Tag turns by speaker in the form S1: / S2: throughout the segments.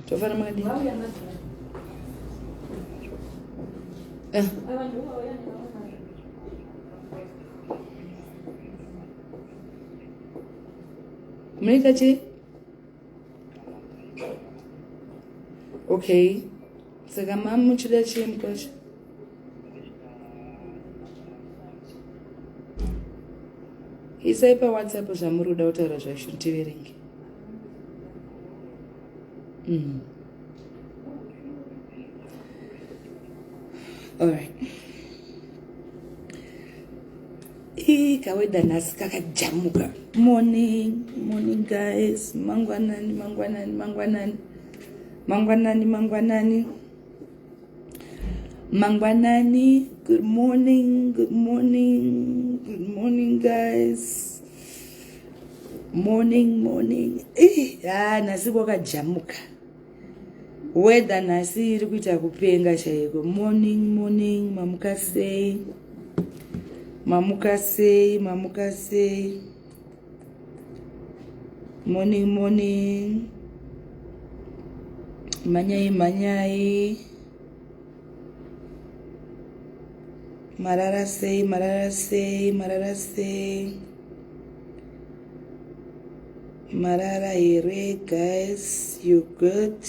S1: Tofara makadii? Eh. Munoita chii? Okay. Saka mamuchida chii mukwasha? Isai paWhatsApp zvamuri kuda kutaura zvacho tiverenge. All right. Ii kaweda nhasi kakajamuka. Morning, morning guys. Mangwanani, mangwanani, mangwanani. Mangwanani, mangwanani. Mangwanani. Good morning, good morning. Good morning guys. Morning, morning. Eh, ah, nhasi kwakajamuka. Weather nhasi iri kuita kupenga chaiko. Morning, morning, mamuka sei? Mamuka sei? Mamuka sei? Morning, morning. Manyai, manyai. Marara sei, marara sei, marara sei. Marara here, guys? You good?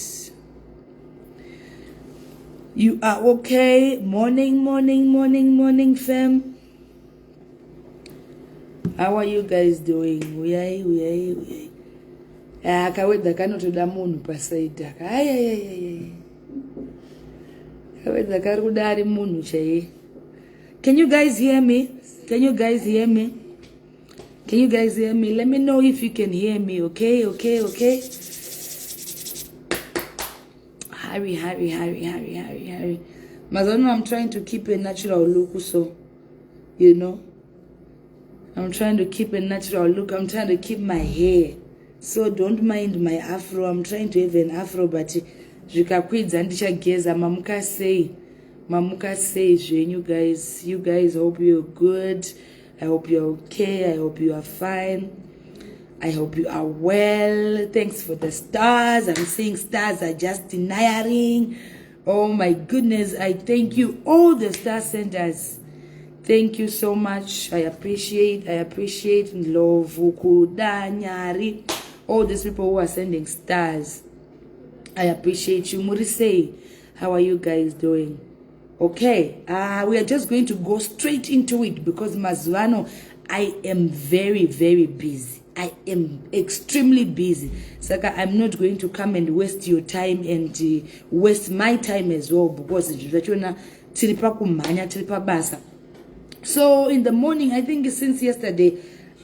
S1: You are okay? Morning, morning, morning, morning, fam. How are you guys doing? Uyai, uyai, uyai. Ah, kawedha kanotoda munhu pasaidi aka. Ai, ai, ai, ai. Kawedha kari kuda ari munhu chaiye. Can you guys hear me? Can you guys hear me? Can you guys hear me? Let me know if you can hear me. Okay. Hurry, hurry, hurry, hurry, hurry, hurry. Mazano, I'm trying to keep a natural look, so you know. I'm trying to keep a natural look. I'm trying to keep my hair. So don't mind my afro. I'm trying to have an afro, but zvikakwidza ndichageza. Mamuka sei? Mamuka sei zvenyu guys? You guys, hope you're good. I hope you're okay. I hope you are fine. I hope you are well. Thanks for the stars. I'm seeing stars are just denying. Oh my goodness. I thank you, all the star senders. Thank you so much. I appreciate. I appreciate Ndlovu, Kudanyari, all these people who are sending stars. I appreciate you. Murisei, how are you guys doing? Okay, we are just going to go straight into it because mazuvano, I am very, very busy. I am extremely busy. Saka, I'm not going to come and waste your time and waste my time as well because zvachona tiri pakumhanya, tiri pabasa. So in the morning, I think since yesterday,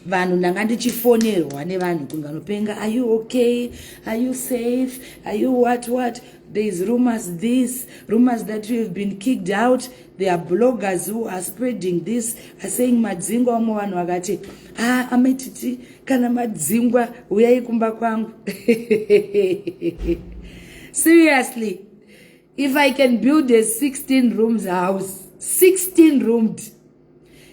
S1: vanhu ndanga ndichifonerwa nevanhu kunganopenga. Are you okay? Are you safe? Are you what what? There is rumors, this rumors that you have been kicked out. There are bloggers who are spreading this, are saying madzingwa. Vamwe vanhu vakati, ah, ametiti kana madzingwa uyai kumba kwangu. Seriously, if I can build a 16 rooms house, 16 roomed,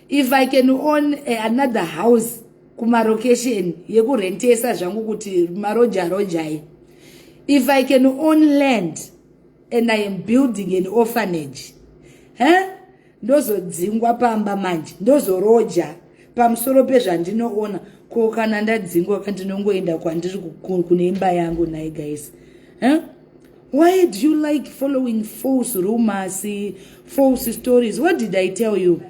S1: if I can own another house kumarokesheni yekurentesa zvangu kuti maroja rojai, if I can own land and I am building an orphanage, he ndozodzingwa pamba manje, ndozoroja pamusoro pezvandinoona. Ko kana ndadzingwa, kandinongoenda kwandiri kune imba yangu. Nhai guys, huh? Why do you like following false rumors, false stories? What did I tell you?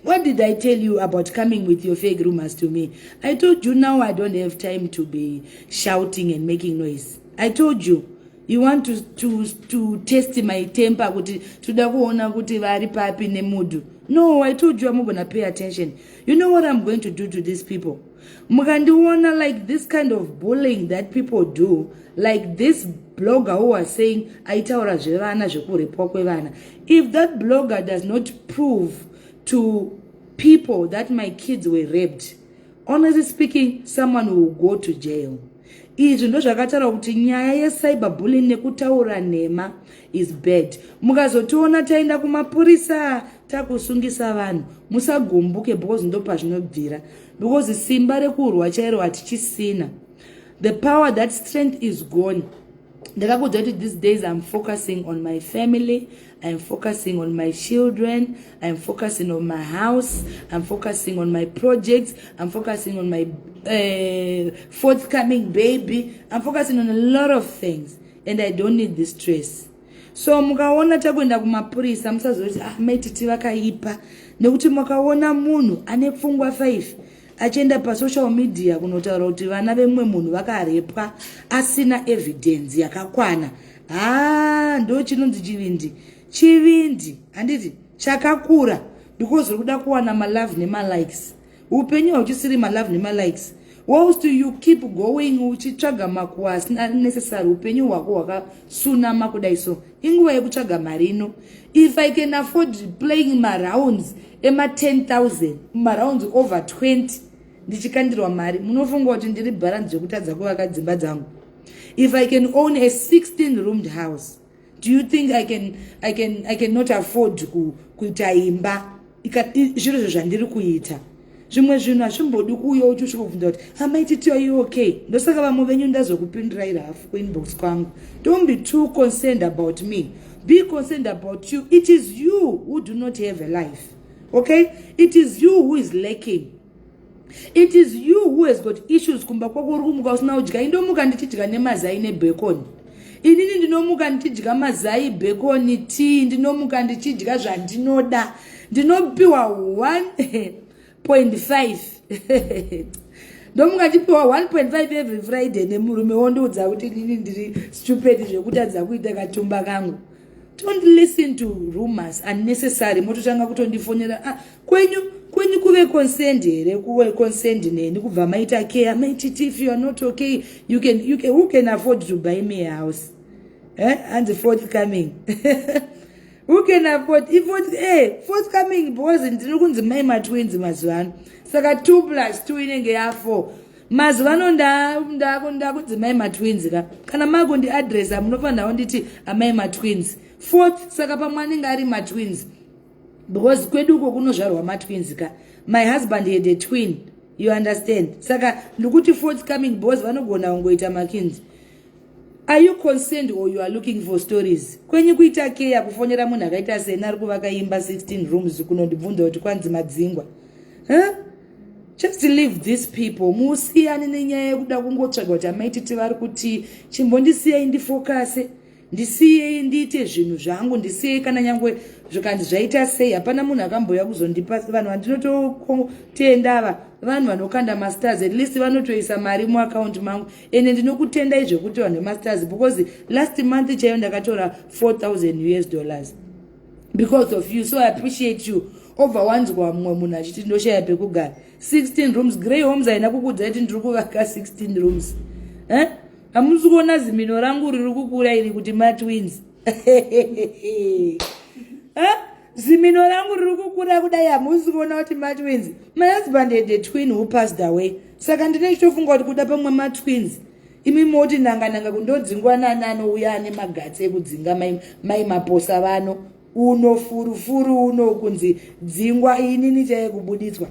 S1: What did I tell you about coming with your fake rumors to me? I told you now I don't have time to be shouting and making noise. I told you, you want to test my temper kuti toda kuona kuti vari papi nemudhu. No, I told you I'm gonna pay attention. You know what I'm going to do to these people? Mukandiona like this kind of bullying that people do, like this blogger who was saying, aitaura zvevana, zvekurepwa kwevana, if that blogger does not prove to people that my kids were raped, honestly speaking, someone will go to jail. Izvi ndo zvakataura kuti nyaya yecyberbullying nekutaura nhema is bad. Mukazotiona taenda kumapurisa takusungisa vanhu, musagumbuke, because ndo pazvinobvira, because simba rekurwa chairo hatichisina. The power, that strength is gone. Ndakakuudza kuti these days I'm focusing on my family, I'm focusing on my children, I'm focusing on my house, I'm focusing on my projects, I'm focusing on my forthcoming baby, I'm focusing on a lot of things and I don't need the stress. So mukaona takuenda kumapurisa, musazoti, "Ah, Maititi vakaipa," nekuti mukaona munhu ane pfungwa 5 achienda pasocial media kunotaura kuti vana vemumwe munhu vakarepwa asina evidence yakakwana, ha, ndo chinonzi chivindi. Chivindi, handiti, chakakura, because uri kuda kuwana malove nemalikes. Upenyu hauchisiri malove nemalikes. Whilst you keep going uchitsvaga makuwa asina necessary, upenyu hwako hwakasunama kudai. So inguva yekutsvaga mari ino. If I can afford playing marounds ema10 000, marounds over 20, ndichikandirwa mari, munofunga kuti ndiri bharanzi yekutadza kuvaka dzimba dzangu? If I can own a 16 roomed house, do you think I cannot afford kuita imba? Zviro zvo zvandiri kuita, zvimwe zvinhu hazvimbodi kuuya uchisvika kubvunza kuti, "AmaiTiti, are you okay?" Ndosaka vamwe venyu ndazokupindurai rafu kuinbox kwangu. Don't be too concerned about me, be concerned about you. It is you who do not have a life, okay? It is you who is lacking. It is you who has got issues. Kumba kwako uri kumuka usina kudya. Indomuka ndichidya nemazai nebacon. Inini ndinomuka ndichidya mazai, bacon, tea. Ndinomuka ndichidya zvandinoda. Ndinopiwa 1.5, ndomuka ndipiwa 1.5 every Friday nemurume, wondiudza kuti inini ndiri stupid zvekutadza kuita katumba kangu. Don't listen to rumors unnecessary. Mototanga kutondifonera, ah, kwenyu kuve concerned here? Kuve concerned neni kubva maita care, "Maititi, if you are not okay, you can, who can afford to buy me a house, eh?" Hanzi forthcoming. Who can afford if forthcoming? Because ndiri kunzi mai matwins mazuva ano, saka 2 plus 2 inenge ya4 mazuva ano. Ndakunzi mai matwins ka. Kana makundiadresa, munofanirawo nditi amai matwins fourth. Saka pamwe anenge ari matwins, because kwedu uko kunozvarwa matwins ka. My husband had a twin, you understand? Saka ndikuti forthcoming because vanogona kungoita matwins. Are you concerned or you are looking for stories? Kwenyu kuita keya kufonera munhu akaita sena ari kuvaka imba 16 rooms kunondibvunza kuti kwanzi madzingwa, huh? Just leave these people. Musiyane nenyaya yekuda kungotsvaga kuti amaititi vari kuti. Chimbondisiyai ndifokase, ndisiyei ndiite zvinhu zvangu, ndisiyei. Kana nyangwe zvikanzi zvaita sei, hapana munhu akamboya kuzondipa. Vanhu vandinototenda ava vanhu vanokanda mastars. At least vanotoisa mari muakaunti mangu. Ende ndinokutendai zvekuti vanhu vemastars, because last month chaiyo ndakatora US$4,000 because of you, so I appreciate you. Obva wanzwa mumwe munhu achiti ndoshaya pekugara. 16 rooms, Grey Homes haina kukudzai kuti ndiri kuvaka 16 rooms, eh? Hamusi kuona zimino rangu riri kukura iri kuti matwins, eh? Zimino rangu riri kukura kudai, hamusi kuona kuti matwins? My husband had a twin who passed away, saka ndine chitofunga kuti kuda pamwe matwins. Imi moti nanga nanga kundodzingwa nananouya ane magatsi ekudzinga mai maposa vano uno furufuru uno kunzi dzingwa. Inini chaiye kubuditswa?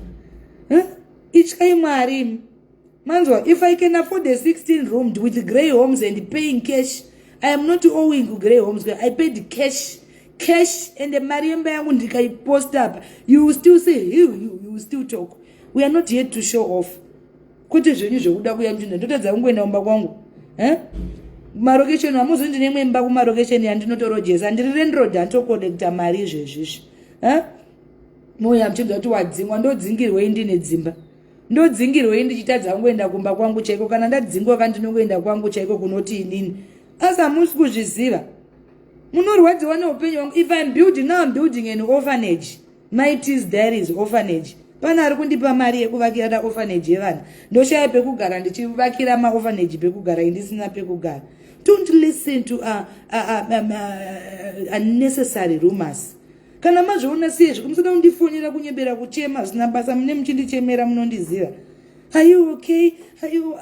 S1: Ityai Mwari, manzwa? If I can afford a 16 roomed with Grey Homes and paying cash, I am not owing Grey Homes. I paid cash, cash. And mari yemba yangu ndikaipost apa, you will still say you will still talk. We are not here to show off, kwete zvenyu zvekuda kuya muchinda. Ndotadza kungoenda kumba kwangu, eh? Marokesheni hamuzi, ndine imwe imba kumarokesheni yandinotorojesa. Ndiri landlord, handitokolekta mari izvezvizvi, eh? Moya muchinzwa kuti wadzingwa. Ndodzingirwei ndine dzimba? Ndodzingirwei ndichitadza kungoenda kumba kwangu chaiko? Kana ndadzingwa ka, ndinongoenda kwangu chaiko kunoti inini. Asi hamusi kuzviziva, munorwadziwa neupenyu hwangu. If I'm building now, I'm building an orphanage, Maitis Diaries Orphanage. Pane ari kundipa mari yekuvakira orphanage yevana? Ndoshaya pekugara ndichivakira maorphanage pekugara, indisina pekugara. Don't listen to unnecessary rumors. Kana mazviona siyezvo, musada kundifonera kunyebera kuchema zvisina basa. Mune muchindichemera, munondiziva. "Are you okay? Are you?"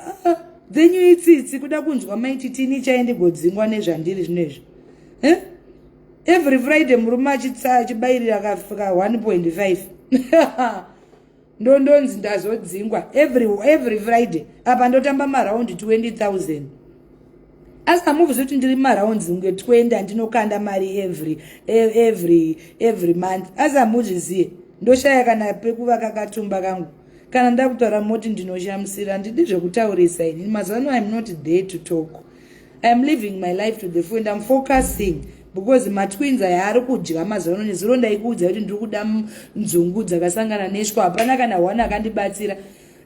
S1: Dzenyu itsitsi kuda kunzwa Maititini chaindigodzingwa nezvandiri zvinezvi, eh? Every Friday murume achibayirira ka 1.5, ndondonzi ndazodzingwa every Friday. Apa ndotamba maraundi 20 000. Asi hamuvuzi kuti ndiri marounds kunge 20 andinokanda mari every every every month. Asi hamuzviziye. Ndoshaya kana pekuvaka katumba kangu. Kana ndakutaura moti ndinoshamisira, handidi zvekutaurisa ini. Mazuva ano I'm not there to talk. I'm living my life to the full and I'm focusing because matwins aya ari kudya mazuva ano. Nezuro ndaikuudza kuti ndiri kuda nzungu dzakasangana neshwa, hapana kana one akandibatsira.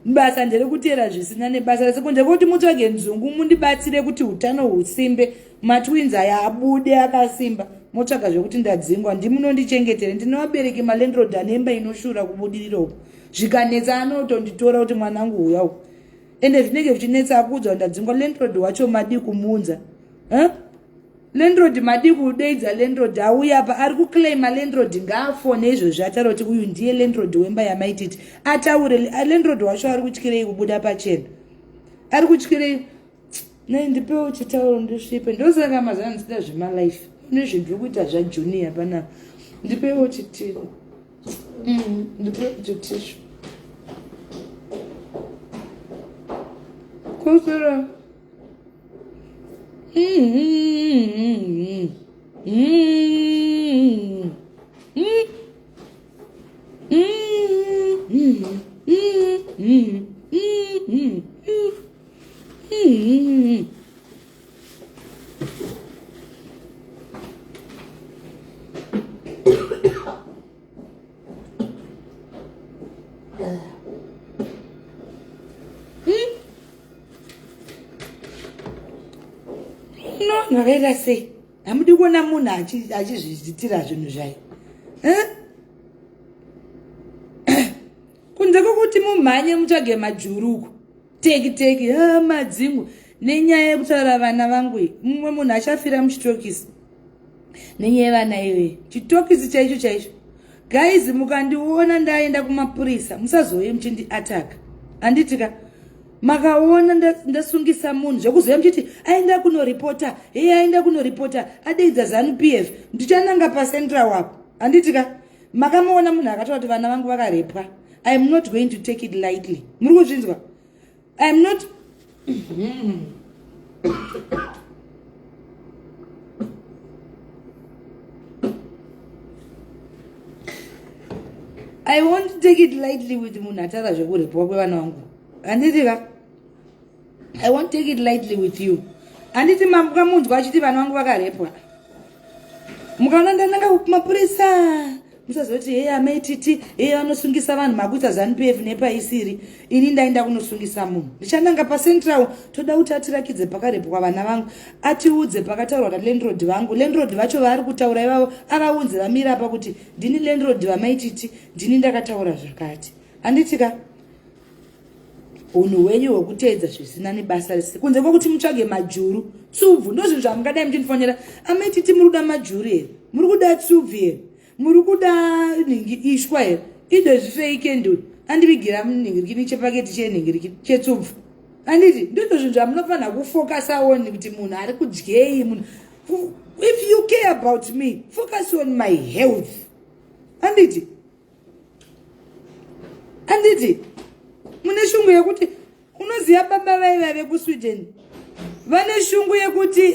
S1: Basa nderekuteera zvisina nebasa rese kunze kwekuti mutsvage nzungu mundibatsire kuti utano husimbe, matwins aya abude akasimba. Motsvaga zvekuti ndadzingwa, ndimunondichengetere. Ndine vabereki malandlord ane imba inoshura kubudirira uko, zvikanetsa anotonditora kuti mwanangu huya uko. Ende zvinenge zvichinetsa akuudza kuti ndadzingwa. Landlord wacho madii kumuunza? Huh? Landlord madii kudeidza landlord auya apa ari kuclaima? Landlord ngaafone izvozvi ataura kuti uyu ndiye landlord wemba yamaititi, ataure. Landlord wacho ari kutyirei kubuda pachena? Ari kutyirei? Nei, ndipewo chitauro ndisvipe. Ndosaka mazana ndisida zvemalife nezvindiri kuita zvajunior panapa. Ndipewo chitiro, ndipewo chitishu kusura. No, zvakaita sei? Hamudi kuona munhu achizviitira zvinhu zvai, kunze kwokuti mumhanye mutsvage majuruku teki teki madzingu nenyaya yekutaura vana vangu iyi. Mumwe munhu achafira muchitokisi nenyaya yevana iyoyi, chitokisi chaicho chaicho. Guys, mukandiona ndaenda kumapurisa, musazouye muchindiataka, handiti ka? Makaona ndasungisa munhu zvekuzouya muchiti aenda kunoripota, heye, aenda kunoripota, adeidza ZANU PF. Ndichananga pacentral wapo, handiti ka? Makamuona munhu akataura kuti vana vangu vakarepwa, I am not going to take it lightly. Muri kuzvinzwa? I am not. I won't take it lightly with munhu ataura zvekurepwa kwevana vangu, handiti ka? I won't take it lightly with you, handiti? Mamukamunzwa achiti vana vangu vakarepwa, mukaona ndananga kumapurisa, musazoti hei amaititi, hei vanosungisa vanhu, makuita ZANU PF nepaisiri. Ini ndaenda kunosungisa munhu, ndichananga pacentral. Toda kuti atirakidze pakarepwa vana vangu, atiudze pakataurwa nalandlord vangu. Landlord vacho vaari kutaura ivavo avaunze vamira apa kuti ndini landlord vamaititi, ndini ndakataura zvakati, handiti ka? Unhu hwenyu hwekuteedza zvisina nebasa rese kunze kwekuti mutsvage majuru, tsubvu, ndozvinhu zvamungadai muchindifonera. Amaititi, muri kuda majuru here? Muri kuda tsubvu here? Muri kuda nhingi ishwa here? Izvo zvifeike ndu andivigira nhingirikini chepaketi chenhingirikini chetsubvu, handiti? Ndizvo zvinhu zvamunofanira kufokasa on, kuti munhu ari kudyei. Munhu, if you care about me, focus on my health, handiti? Handiti mune shungu yekuti unoziva baba vaiva vekuSweden vane shungu yekuti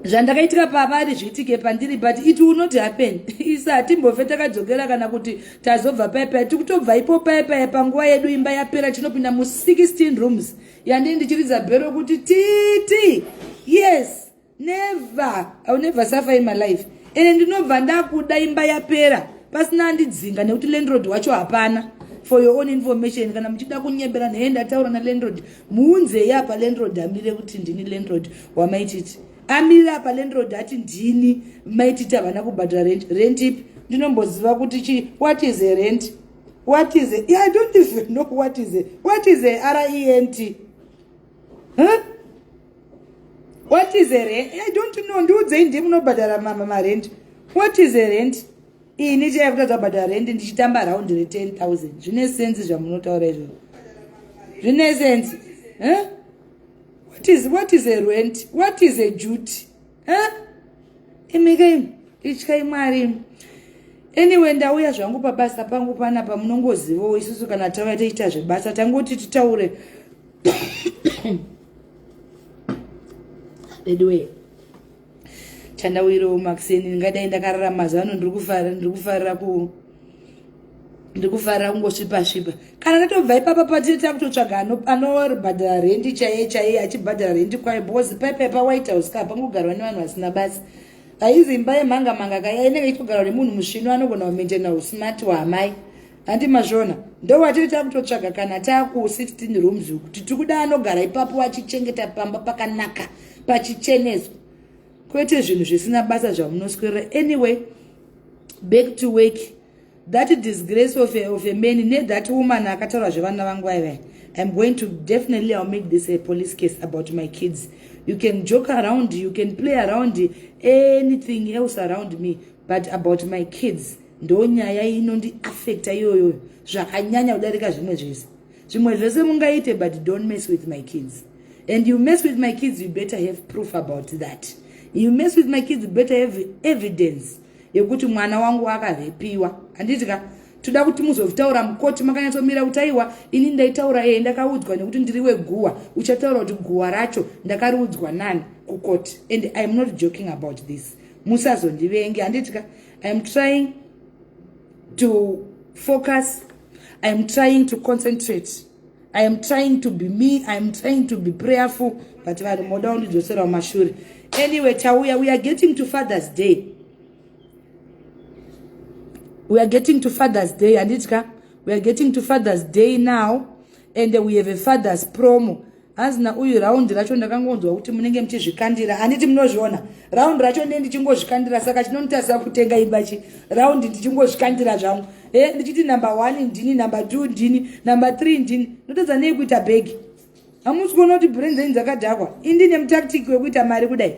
S1: zvandakaitika pavari zviitike pandiri, but it will not happen. Isa hatimbofe takadzokera kana kuti tazobva paipai. Tikutobva ipo paipai panguva yedu imba yapera, tinopinda mu16 rooms yandii ndichiridza bhero kuti titi yes. Never, I will never suffer in my life. Ende ndinobva ndakuda imba yapera pasina andidzinga, nekuti landlord wacho hapana. For your own information, kana muchida kunyebera nhee ndataura nalandlord, muunzei apa landlord amire kuti ndini landlord wamaititi. Amire apa landlord ati ndini maititi, havana kubhadhara rent. Rent ipi? Ndinomboziva kuti chi what is a rent? What is a, yeah, I don't even know what is a rent, huh? What is a rent? I don't know. Ndiudzei, ndiye munobhadhara marent. What is a rent? Ini chaiya kutadza kubhadhara rent ndichitamba raundi re10 000. Zvine sense zvamunotaura izvozvo? Zvine sense, huh? What is a rent? What is a duty, huh? Imike imi, ityai Mwari imi. Anyway, ndauya zvangu pabasa pangu panapa. Munongozivawo isusu kana tauya tichiita zvebasa, tangoti titaure. Anyway, chandawirawo makuseni, ndingadai ndakarara mazuva ano. Ndiri kufarira, ndiri kufarira ku ndiri kufarira kungosvipa svipa. Kana tatobva ipapa, patiri takutotsvaga anobhadhara rendi chaiye chaiye, achibhadhara rendi kwayo, because paipai paWhite House ka pangogarwa nevanhu vasina basa. Haizi imba yemhanga mhanga kaya, inenge ichitogarwa nemunhu musvino anogona kumaintaina usmart hwamai. Handi mazvona? Ndo watiri takutotsvaga kana taku 16 rooms, kuti tikuda anogara ipapo achichengeta pamba pakanaka, pachicheneswa, kwete zvinhu zvisina basa zvamunoswerera. Anyway, back to work. That disgrace of a man nethat woman akataura zvevana vangu vaivai, I'm going to definitely, I'll make this a police case about my kids. You can joke around, you can play around anything else around me, but about my kids, ndo nyaya inondiafecta iyoyo zvakanyanya kudarika zvimwe zvese. Zvimwe zvese mungaite, but don't mess with my kids. And you mess with my kids, you better have proof about that. You mess with my kids, you better have evidence yekuti mwana wangu akarepiwa. Handiti ka toda kuti muzotaura mukoti makanyatsomira kuti aiwa, ini ndaitaura, ee, ndakaudzwa nekuti ndiri weguwa. Uchataura kuti guwa racho ndakariudzwa nani kukoti. And I am not joking about this. Musazondivenge, handiti ka? I am trying to focus, I am trying to concentrate, I am trying to be me, I am trying to be prayerful, but vanhu moda kundidzosera mumashure. Anyway, tauya, we are getting to Father's Day. We are getting to Father's Day, handiti ka? We are getting to Father's Day now, and we have a Father's promo. Hanzi nauyu, raundi racho ndakangonzwa kuti munenge muchizvikandira. Handiti munozviona? Raundi racho ndee ndichingozvikandira, saka chinonditarisa kutenga imba chi raundi ndichingozvikandira zvangu. E, ndichiti number one ndini, number two ndini, number three ndini. Ndotadza nei kuita bhegi? Hamusi kuona kuti brain dzenyu dzakadhakwa? Indine mutactic wekuita mari kudai.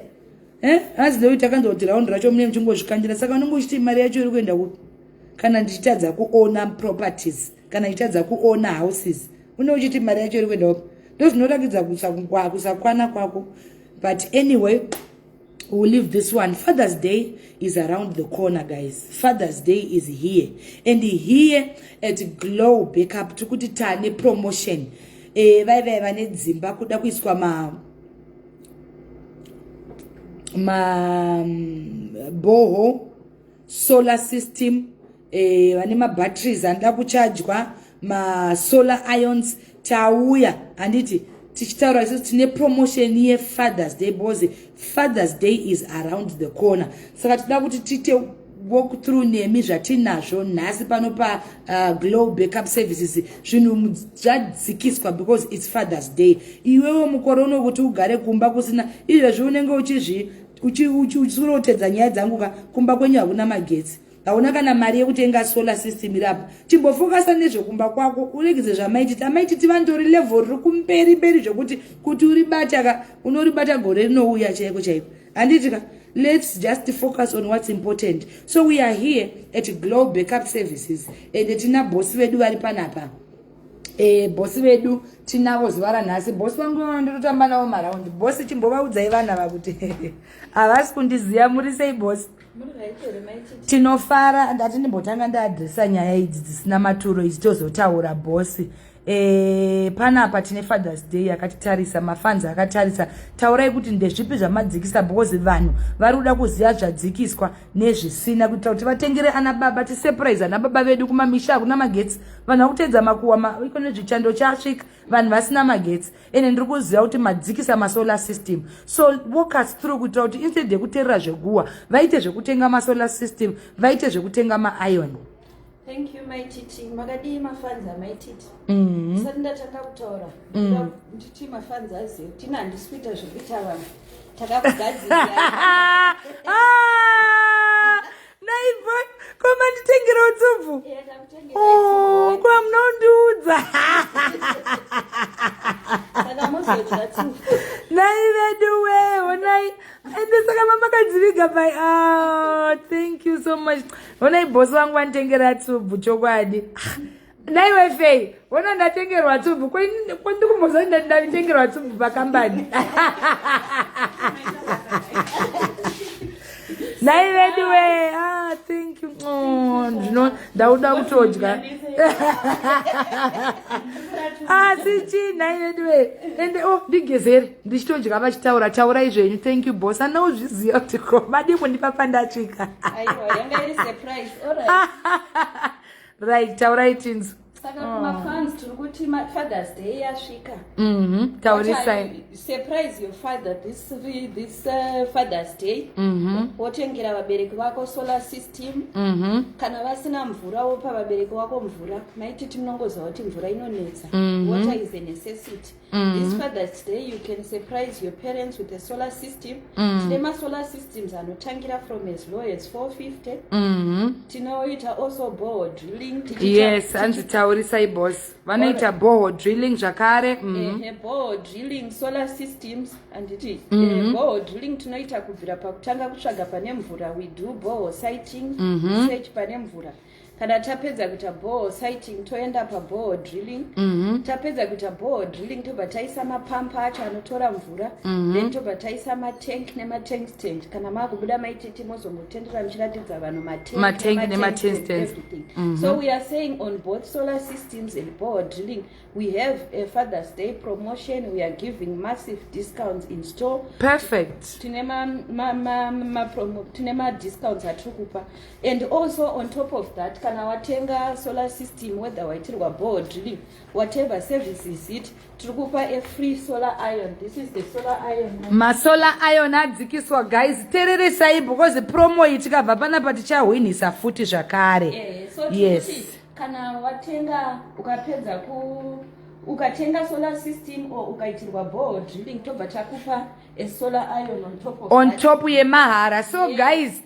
S1: Hanzi neuyu, takanzwa kuti raundi racho mune muchingozvikandira, saka unenge uchiti mari yacho iri kuenda kupi? Kana ndichitadza kuona properties, kana ndichitadza kuona houses, une uchiti mari yacho iri kuenda kupi? Ndozvinoratidza kusakwana kwako. But anyway, we'll leave this one. Father's Day is around the corner, guys. Father's Day is here, and here at Glow Backup tikuti tane promotion. Vai vane dzimba kuda kuiswa ma borehole, solar system, vane mabatteries anoda kuchajwa, masolar irons, tauya, handiti? Tichitaura isusu tine promotion yeFather's Day, because Father's Day is around the corner. Saka tinoda kuti tiite walk through nemi zvatinazvo nhasi pano paGlow Backup Services. Zvinhu zvadzikiswa because it's Father's Day. Iwewo mukore uno kuti ugare kumba kusina izvezvi, unenge uchizvi uchirotedza nyaya dzangu ka, kumba kwenyu hakuna magetsi, hauna kana mari yekutenga solar system iri apa. Chimbofokasa nezvekumba kwako, uregedze zvamaititi. Amaititi vandori level riri kumberi mberi, zvekuti kuti uribata ka, unoribata gore rinouya chaiko chaiko, handiti ka? Let's just focus on what's important. So we are here at Glow Backup Services, and tina bhosi vedu vari panapa. Bhosi vedu tinavo zuva ranhasi. Bhosi vangu ndinotamba navo maraundi. Bhosi, chimbovaudzai vana vakuti havasi kundiziva. Muri sei, bhosi? Tinofara. Ndati ndimbotanga ndaadhiresa nyaya idzi dzisina maturo idzi, tozotaura, bhosi. Panapa tine Father's Day yakatitarisa, mafans akatarisa. Taurai kuti ndezvipi zvamadzikisa, because vanhu vari kuda kuziva zvadzikiswa nezvisina, kuitira kuti vatengere ana baba, tisurprise ana baba vedu. Kumamisha hakuna magetsi, vanhu vakuteedza makuwa iko nezvichando chasvika, vanhu vasina magetsi. Ende ndiri kuziva kuti madzikisa masolar system, so walk us through kuitira kuti instead yekuteerera zveguwa, vaite zvekutenga masolar system, vaite zvekutenga mairon.
S2: Thank you, Maititi. Makadii, mafans aMaititi? Sati ndatanga kutaura, nditi mafans azive kuti ina handisi kuita zvekuita vanhu, takakugadzirira.
S1: Naibo, komanditengera utsubvu? Oh, kwa munondiudza.
S2: Saka muzodya tsubvu.
S1: Nai vedu we, onai, ende saka mamakadziviga pai. Oh, thank you so much. Onai, bhosi vangu vanditengera tsubvu, chokwadi. Naiwe Fei, ona ndatengerwa tsubvu. Kwandikumbozva ndatengerwa tsubvu pakambani. Nai vedu we, ah, thank you. Oh, ndino ndauda kutodya. Asi chii anyway, ende oh, ndigezere ndichitodya vachitaura. Taurai zvenyu. Thank you, boss. Anauzviziva kuti ko madi kundipa pandasvika.
S2: Aiwa, yanga iri surprise. Alright.
S1: Right, taurai tinzu.
S2: Saka kumafans tiri kuti Father's Day yasvika.
S1: Taurisai.
S2: Surprise your father this Father's Day. Wotengera vabereki vako solar system. Kana vasina mvura, wopa vabereki vako mvura. Maititi, munongoziva kuti mvura inonetsa. Water is a necessity. This Father's Day you can surprise your parents with a solar system. Tine masolar systems anotangira from as low as 450. Tinoita also borehole drilling.
S1: Yes, hanzi taurisai, boss, vanoita borehole drilling zvakare.
S2: Ehe, borehole drilling, solar systems, handiti? Borehole drilling tinoita kubvira pakutanga kutsvaga pane mvura. We do borehole sighting, search pane mvura. Kana tapedza kuita borehole sighting, toenda paborehole drilling. Tapedza kuita borehole drilling, tobva taisa mapampa acho anotora mvura. Then tobva taisa matank nematank stand. Kana maakubuda, Maititi, mozongotendera muchiratidza vanhu matank.
S1: Matank nematank stands.
S2: Everything. So we are saying on both solar systems and borehole drilling, we have a Father's Day promotion. We are giving massive discounts in store.
S1: Perfect.
S2: Tine tine madiscounts atiri kupa. And also on top of that, kana watenga solar system, whether waitirwa borehole drilling, whatever service is it, tiri kupa a free solar iron. This is the solar iron.
S1: Masolar iron adzikiswa, guys. Tereresai, because promo iyi tikabva panapa tichahwinisa futi zvakare.
S2: So tiri kuti kana watenga, ukapedza ku ukatenga solar system or ukaitirwa borehole drilling, tobva takupa a solar iron on top of
S1: on
S2: that.
S1: Top yemahara. So guys,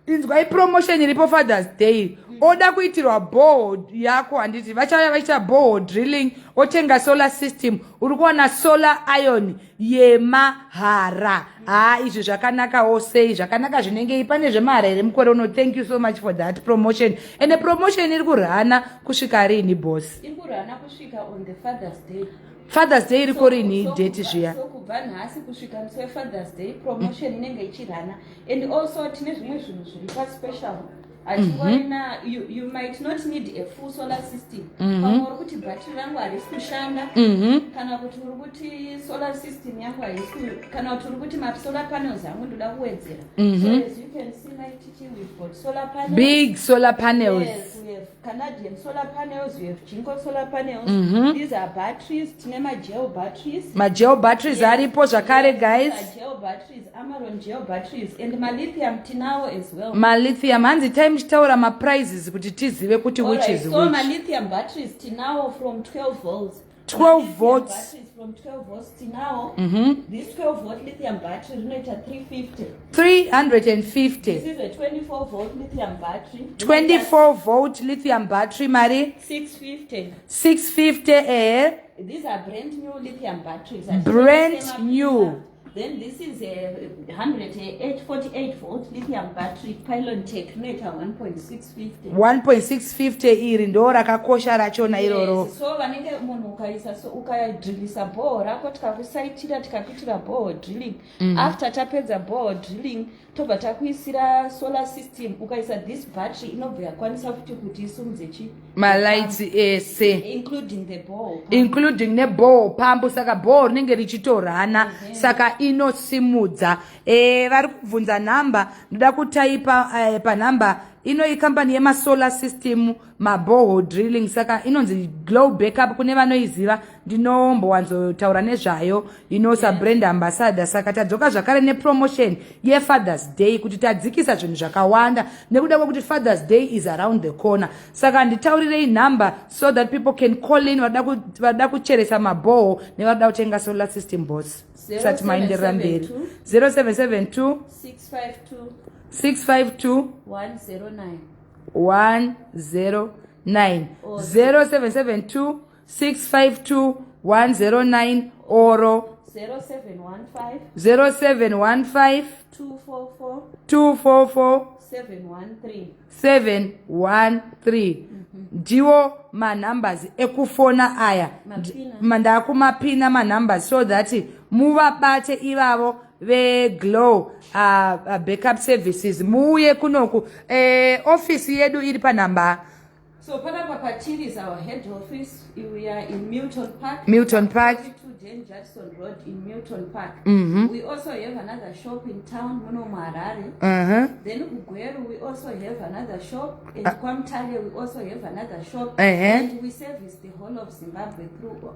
S1: inzwai promotion iripo Father's Day. Oda kuitirwa borehole yako, handiti? Vachauya vachiita borehole drilling, otenga solar system, uri kuwana solar iron yemahara. Ha, izvi zvakanakawo sei, zvakanaka zvinengei. Pane zvemahara here mukore uno? Thank you so much for that promotion. Ende promotion iri kurana kusvika rini, boss?
S2: Iri kurana kusvika on the Father's Day.
S1: Father's Day iriko rini, date zviya?
S2: So kubva nhasi kusvika musi weFather's Day, promotion inenge ichirana. And also tine zvimwe zvinhu zviri paspecial. Hatingorina, you might not need a full solar system. Pamwe uri kuti bhatiri rangu harisi kushanda, kana kuti uri kuti solar system yangu haisi, kana kuti uri kuti masolar panels angu ndoda kuwedzera. So as you can see, Maititi, we've got solar panels.
S1: Big solar panels.
S2: Yes, we have Canadian solar panels, we have Jinko solar panels. These are batteries, tine magel batteries.
S1: Magel batteries aripo zvakare, guys.
S2: These are gel batteries, Amaron gel batteries, and malithium tinawo as well.
S1: Malithium, hanzi tai muchitaura maprices kuti tizive kuti which
S2: Alright,
S1: is
S2: so
S1: which.
S2: Malithium batteries tinawo from 12 volts.
S1: 12
S2: Lithium
S1: volts.
S2: batteries from 12 volts tinawo. This 12 volt lithium battery rinoita 350.
S1: 350.
S2: This is a 24 volt lithium battery.
S1: 24 volt lithium battery mari?
S2: 650.
S1: 650, ehe.
S2: These are brand new lithium batteries.
S1: Brand
S2: Same
S1: new.
S2: Then this is a 148 volt lithium battery, Pylontech, rinoita 1.650.
S1: 1.650, iri ndo rakakosha rachona iroro.
S2: Yes, so vanenge munhu ukaisa, so ukadrillisa borehole rako, tikakusaitira, tikakuitira borehole drilling, after tapedza borehole drilling, tobva takuisira solar system, ukaisa this battery, inobva yakwanisa futi kuti isimudze chi
S1: Malights ese.
S2: Including the borehole pump.
S1: Including neborehole pump. Saka borehole rinenge richitorana, saka inosimudza. Vari kubvunza nhamba. Ndoda kutaipa panhamba ino. Ikambani yemasolar system, maborehole drilling, saka inonzi Glow Backup. Kune vanoiziva, ndinombowanzotaura nezvayo ino sabrand ambassador. Saka tadzoka zvakare nepromotion yeFather's Day, kuti tadzikisa zvinhu zvakawanda nekuda kwekuti Father's Day is around the corner. Saka nditaurirei nhamba so that people can call in, vada kucheresa maborehole nevaroda kutenga solar system, boss. Tisati maenderera mberi, 0772
S2: 652
S1: 652
S2: 109.
S1: 109. 0772 652 109 oro
S2: 0715
S1: 0715
S2: 244
S1: 244
S2: 713.
S1: 713. Ndiwo manumbers ekufona aya.
S2: Mapina.
S1: Ndakumapina manumbers so that muvabate ivavo veGlow Backup Services. Muuye kunoku, ofisi yedu iri panhamba
S2: So panapa patiri is our head office. We are in Milton Park.
S1: Milton Park.
S2: 42 Jane Judson Road in Milton Park. We also have another shop in town, muno muHarare. Then kuGweru we also have another shop. And kwaMutare we also have another shop. And we service the whole of Zimbabwe through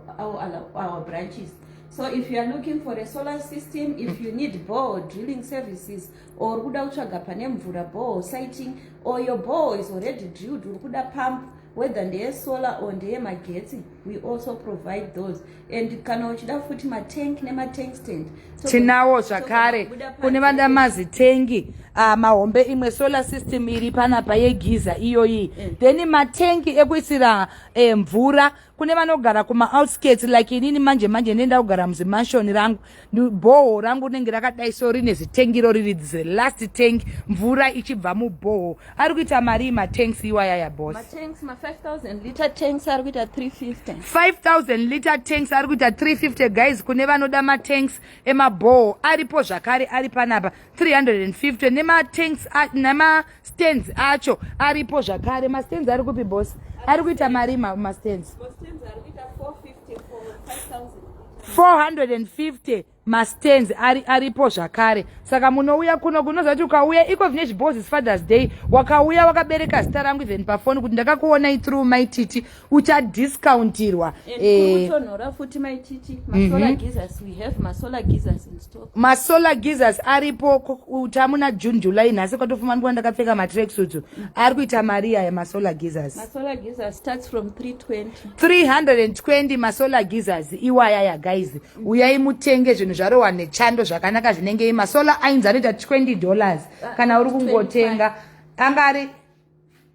S2: our branches. So if you are looking for a solar system, if you need borehole drilling services, or kuda kutsvaga pane mvura, borehole siting, or your borehole is already drilled, uri kuda pump, whether ndeye solar or ndeye magetsi, we also provide those. And kana uchida futi matank nematank stand,
S1: Tinawo zvakare.
S2: Tobuda
S1: Kune vada mazitengi mahombe, imwe solar system iri panapa yegeyser iyoyi, then matengi ekuisira mvura kune vanogara kumaoutskirts like inini. Manje manje ndenda kugara muzimansion rangu, borehole rangu rinenge rakadai, so rine zitengiro riri the last tank, mvura ichibva muborehole. Ari kuita mari matanks iwayaya, boss?
S2: Matanks, ma5000 liter tanks ari kuita 350.
S1: 5000 liter tanks ari kuita 350, guys. Kune vanoda matanks emaborehole, aripo zvakare, ari panapa 350, nematanks nemastands acho aripo zvakare. Mastands ari kupi, boss? Ari kuita mari mastands?
S2: Mastands ari kuita 450 for 5000.
S1: 450 mastands aripo zvakare. Saka munouya kuno, kunoziva kuti ukauya iko vine zvibos, Father's Day, wakauya wakabereka zita rangu even pafoni kuti ndakakuonai through Maititi, uchadiscountirwa.
S2: And kuri kutonhora futi, Maititi, masolar geysers. We have masolar geysers in stock.
S1: Masolar geysers aripo tamuna June, July nhasi kwatofuma ndikuva ndakapfeka matracksuits. Ari kuita mari aya masolar geysers?
S2: Masolar geysers starts from 320.
S1: 320 masolar geysers iwayaya. Guys, uyai mutenge zvinhu zvarohwa nechando zvakanaka. Zvinenge masolar irons anoita $20 kana uri kungotenga. Anga ari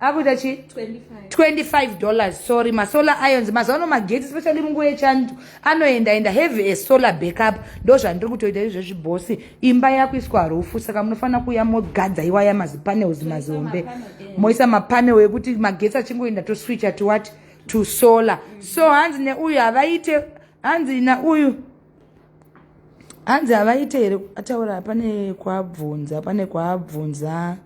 S1: akuita chi?
S2: 25.
S1: $25, sorry. Masolar irons mazuva ano magetsi, especially munguva yechando, anoenda enda. Have a solar backup. Ndo zvandiri kutoita izvezvi, boss. Imba yakuiswa roof, saka munofanira kuuya mogadza iwaya mazipanels mazombe, moisa mapanel ekuti magetsi achingoenda toswitcha to what? To solar. So hanzi neuyu havaite, hanzi nauyu, hanzi havaite here? Ataura pane kwaabvunza, pane kwaabvunza.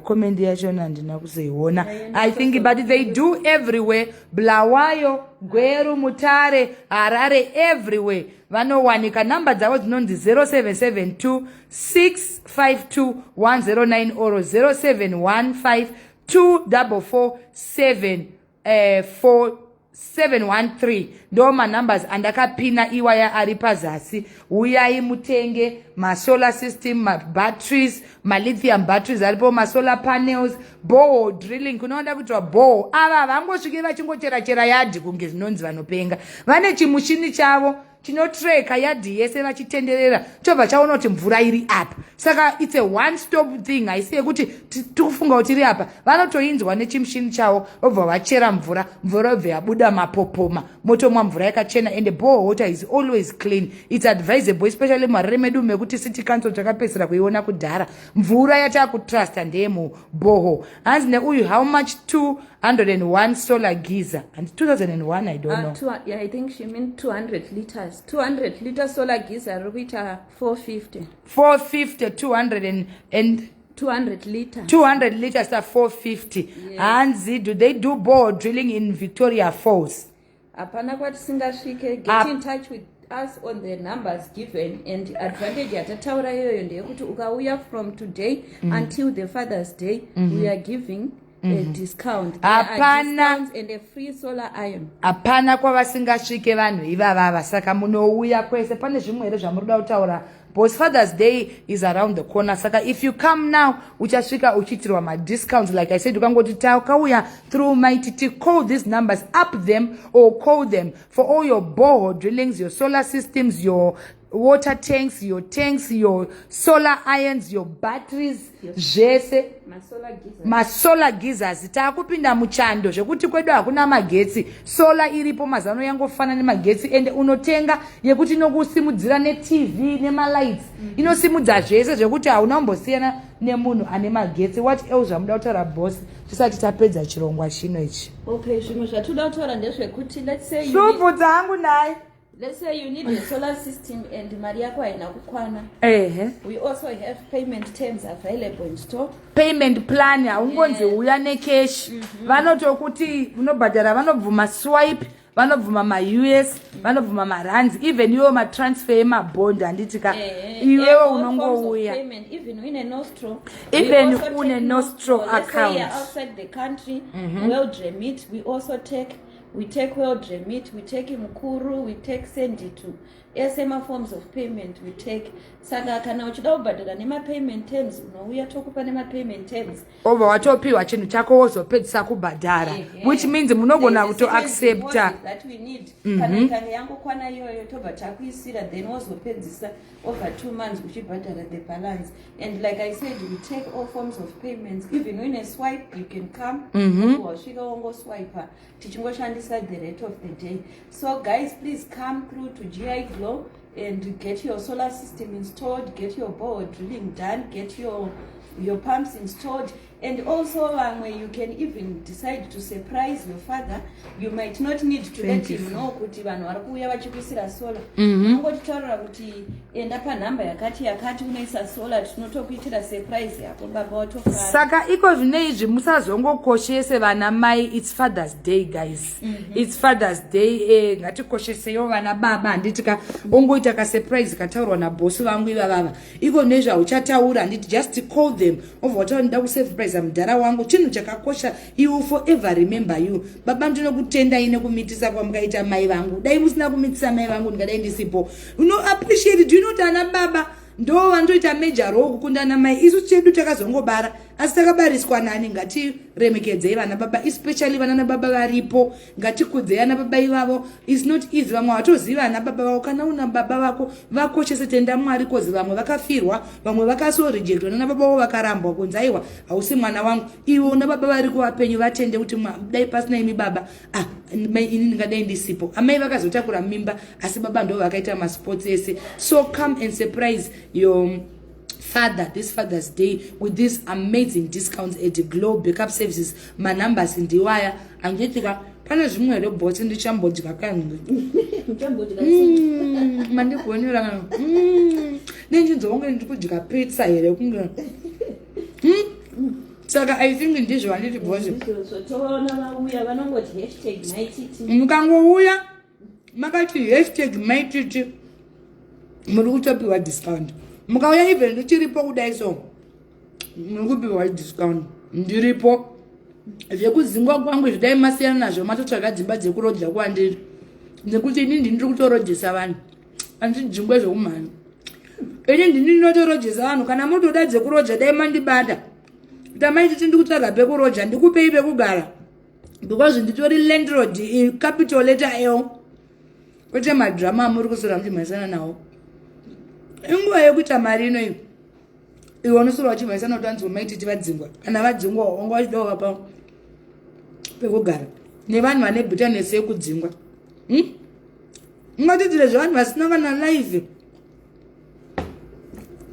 S1: Comment yachona handina kuzoiona, I think, but they do everywhere: Bulawayo, Gweru, Mutare, Harare, everywhere vanowanika. Namba dzavo dzinonzi 0772 652 109 or 0715 244 7 4 713. Ndo manumbers andakapina iwaya ari pazasi. Uyai mutenge masolar system, mabatteries, malithium batteries aripo, masolar panels, borehole drilling kunoda kuitwa borehole. Ava vangosvike vachingochera-chera yadhi kunge zvinonzi vanopenga. Vane chimushini chavo chinotreka yadhi yese vachitenderera, chobva chaona kuti mvura iri apa. Saka it's a one stop thing. Haisi yekuti tikufunga kuti iri apa. Vanotoinzwa nechimushini chavo, vobva vachera mvura, mvura yobva yabuda mapopoma, motomwa mvura yakachena. And borehole water is always clean. It's advisable, especially muHarare medu mekuti city council takapedzisira kuiona kudhara. Mvura yataakutrusta ndeyemuborehole. Hanzi neuyu, how much 201 solar geyser? And 2001, I don't know.
S2: Yeah, I think she mean 200 liters. 200 liter solar geyser riri kuita 450.
S1: 450, 200 and
S2: 200 liter.
S1: 200 liters are 450. Hanzi, do they do borehole drilling in Victoria Falls?
S2: Hapana kwatisingasvike. Get in touch with us on the numbers given. And advantage yatataura iyoyo ndeyekuti ukauya from today until the Father's Day, we are giving a discount. There are discounts and a free solar iron.
S1: Hapana kwavasingasvike vanhu ivavava, saka munouya kwese. Pane zvimwe here zvamuri kuda kutaura, boss? Father's Day is around the corner, saka if you come now uchasvika uchiitirwa madiscounts. Like I said, ukangoti takauya through Maititi, call these numbers up them or call them for all your borehole drillings, your solar systems, your water tanks, your tanks, your solar irons, your batteries, zvese.
S2: Masolar geyser.
S1: Masolar geysers. Taakupinda muchando zvekuti kwedu hakuna magetsi. Solar iripo mazano, yangofanana nemagetsi. Ende unotenga yekuti inokusimudzira neTV nemalights, inosimudza zvese zvekuti hauna kumbosiyana nemunhu ane magetsi. What else zvamuda kutaura, boss, tisati tapedza chirongwa chino ichi?
S2: Okay, zvimwe zvatoda kutaura ndezvekuti let's say you need,
S1: Supu dzangu naye.
S2: Let's say you need a solar system and mari yako haina kukwana.
S1: Ehe.
S2: We also have payment terms available in store.
S1: Payment plan, haungonzi uya necash. Vanotokuti unobhadhara, vanobvuma swipe, vanobvuma maUS, vanobvuma marands, even iwewo matransfer emabond, handiti ka? Iwewo
S2: All forms of
S1: unongouya.
S2: payment, even une nostro.
S1: Even
S2: We also
S1: une
S2: take
S1: nostro
S2: Let's say you're
S1: account.
S2: outside the country, World Remit, we also take. We take World Remit, we take Mukuru, we take Sendit. Ese forms of payment we take. Saka kana uchida kubhadhara nema-payment terms, unouya tokupa nema-payment terms.
S1: Obva watopiwa chinhu chako, wozopedzisa kubhadhara, which means munogona
S2: There is a certain
S1: kutoaccepta.
S2: deposit that we need. Kana ikange yangokwana iyoyo, tobva takuisira, then wozopedzisa over 2 months uchibhadhara the balance. And like I said, we take all forms of payments. Even uine swipe, you can come, wasvika wongoswipa, tichingoshandisa the rate of the day. So guys, please come through to GI Glow and get your solar system installed, get your borehole drilling done, get your pumps installed. And also vamwe, you can even decide to surprise your father. You might not need to let him know kuti vanhu vari kuuya vachikuisira solar. Unongotitaurira kuti enda panhamba yakati yakati unoisa solar, tinotokuitira surprise yako, baba watofara.
S1: Saka iko zvino izvi musazongokoshese vana mai. It's Father's Day, guys. It's Father's Day. Ngatikoshesewo vana baba, handiti ka? Ongoita kasurprise kataurwa nabhosi vangu ivavava. Iko nezvi hauchataura, handiti? Just call them, obva wataura, "Ndida kusurprise mudhara wangu." Chinhu chakakosha, you forever remember you. Baba, ndinokutendai nekumitisa kwamukaita mai vangu. Dai musina kumitisa mai vangu, ndingadai ndisipo. Uno appreciate. Do you know kuti ana baba ndo vanotoita major role kukunda ana mai? Isu chedu takazongobara, asi takabariswa nani? Ngatiremekedzei vana baba, especially vana baba varipo. Ngatikudzei ana baba ivavo. It's not easy, vamwe vatoziva ana baba vavo. Kana una baba vako, vakoshese, tenda Mwari, 'cause vamwe vakafirwa, vamwe vakasorejectwa nana baba vavo, vakarambwa kunzi, "Aiwa, hausi mwana wangu." Iwe una baba vari kuvapenyu, vatende kuti dai pasina imi baba, ah, ini ndingadai ndisipo. Amai vakazotakura mimba, asi baba ndo vakaita masports ese. So come and surprise your father this Father's Day with these amazing discounts at Glow Backup Services. Manumbers ndiwaya, anditika? Pane zvimwe here, bhotsi? Ndichambodya kanzi. Mandigonera. Nenjinzwa ndiri kudya pizza here kunge. Saka I think ndizvo, handiti, bhosi?
S2: Toona vauya vanongoti #MaiTiti.
S1: Mukangouya makati #MaiTiti, muri kutopiwa discount. Mukauya even ndichiripo kudai, so muri kupiwa discount ndiripo. Zvekudzingwa kwangu zvidai masiyana nazvo, matotsvaga dzimba dzekurodya kwandiri, nekuti ini ndini ndiri kutorojesa vanhu, handidzingwe zvekumhanya. Ini ndini ndinotorojesa vanhu. Kana mutoda dzekuroja, dai mandibata kuti amaititi ndikutsvaga pekuroja, ndikupei pekugara, because nditori landlord, capital letter L, kwete madrama amuri kusora muchimhanyisana nawo. Inguva yekuita mari ino iyi. Iwe unosora uchimhanyisana kuti anzi maititi vadzingwa. Kana vadzingwa, wanga vachidawo vapa pekugara nevanhu vane bitterness yekudzingwa. Ungatidzire zvevanhu vasina kana live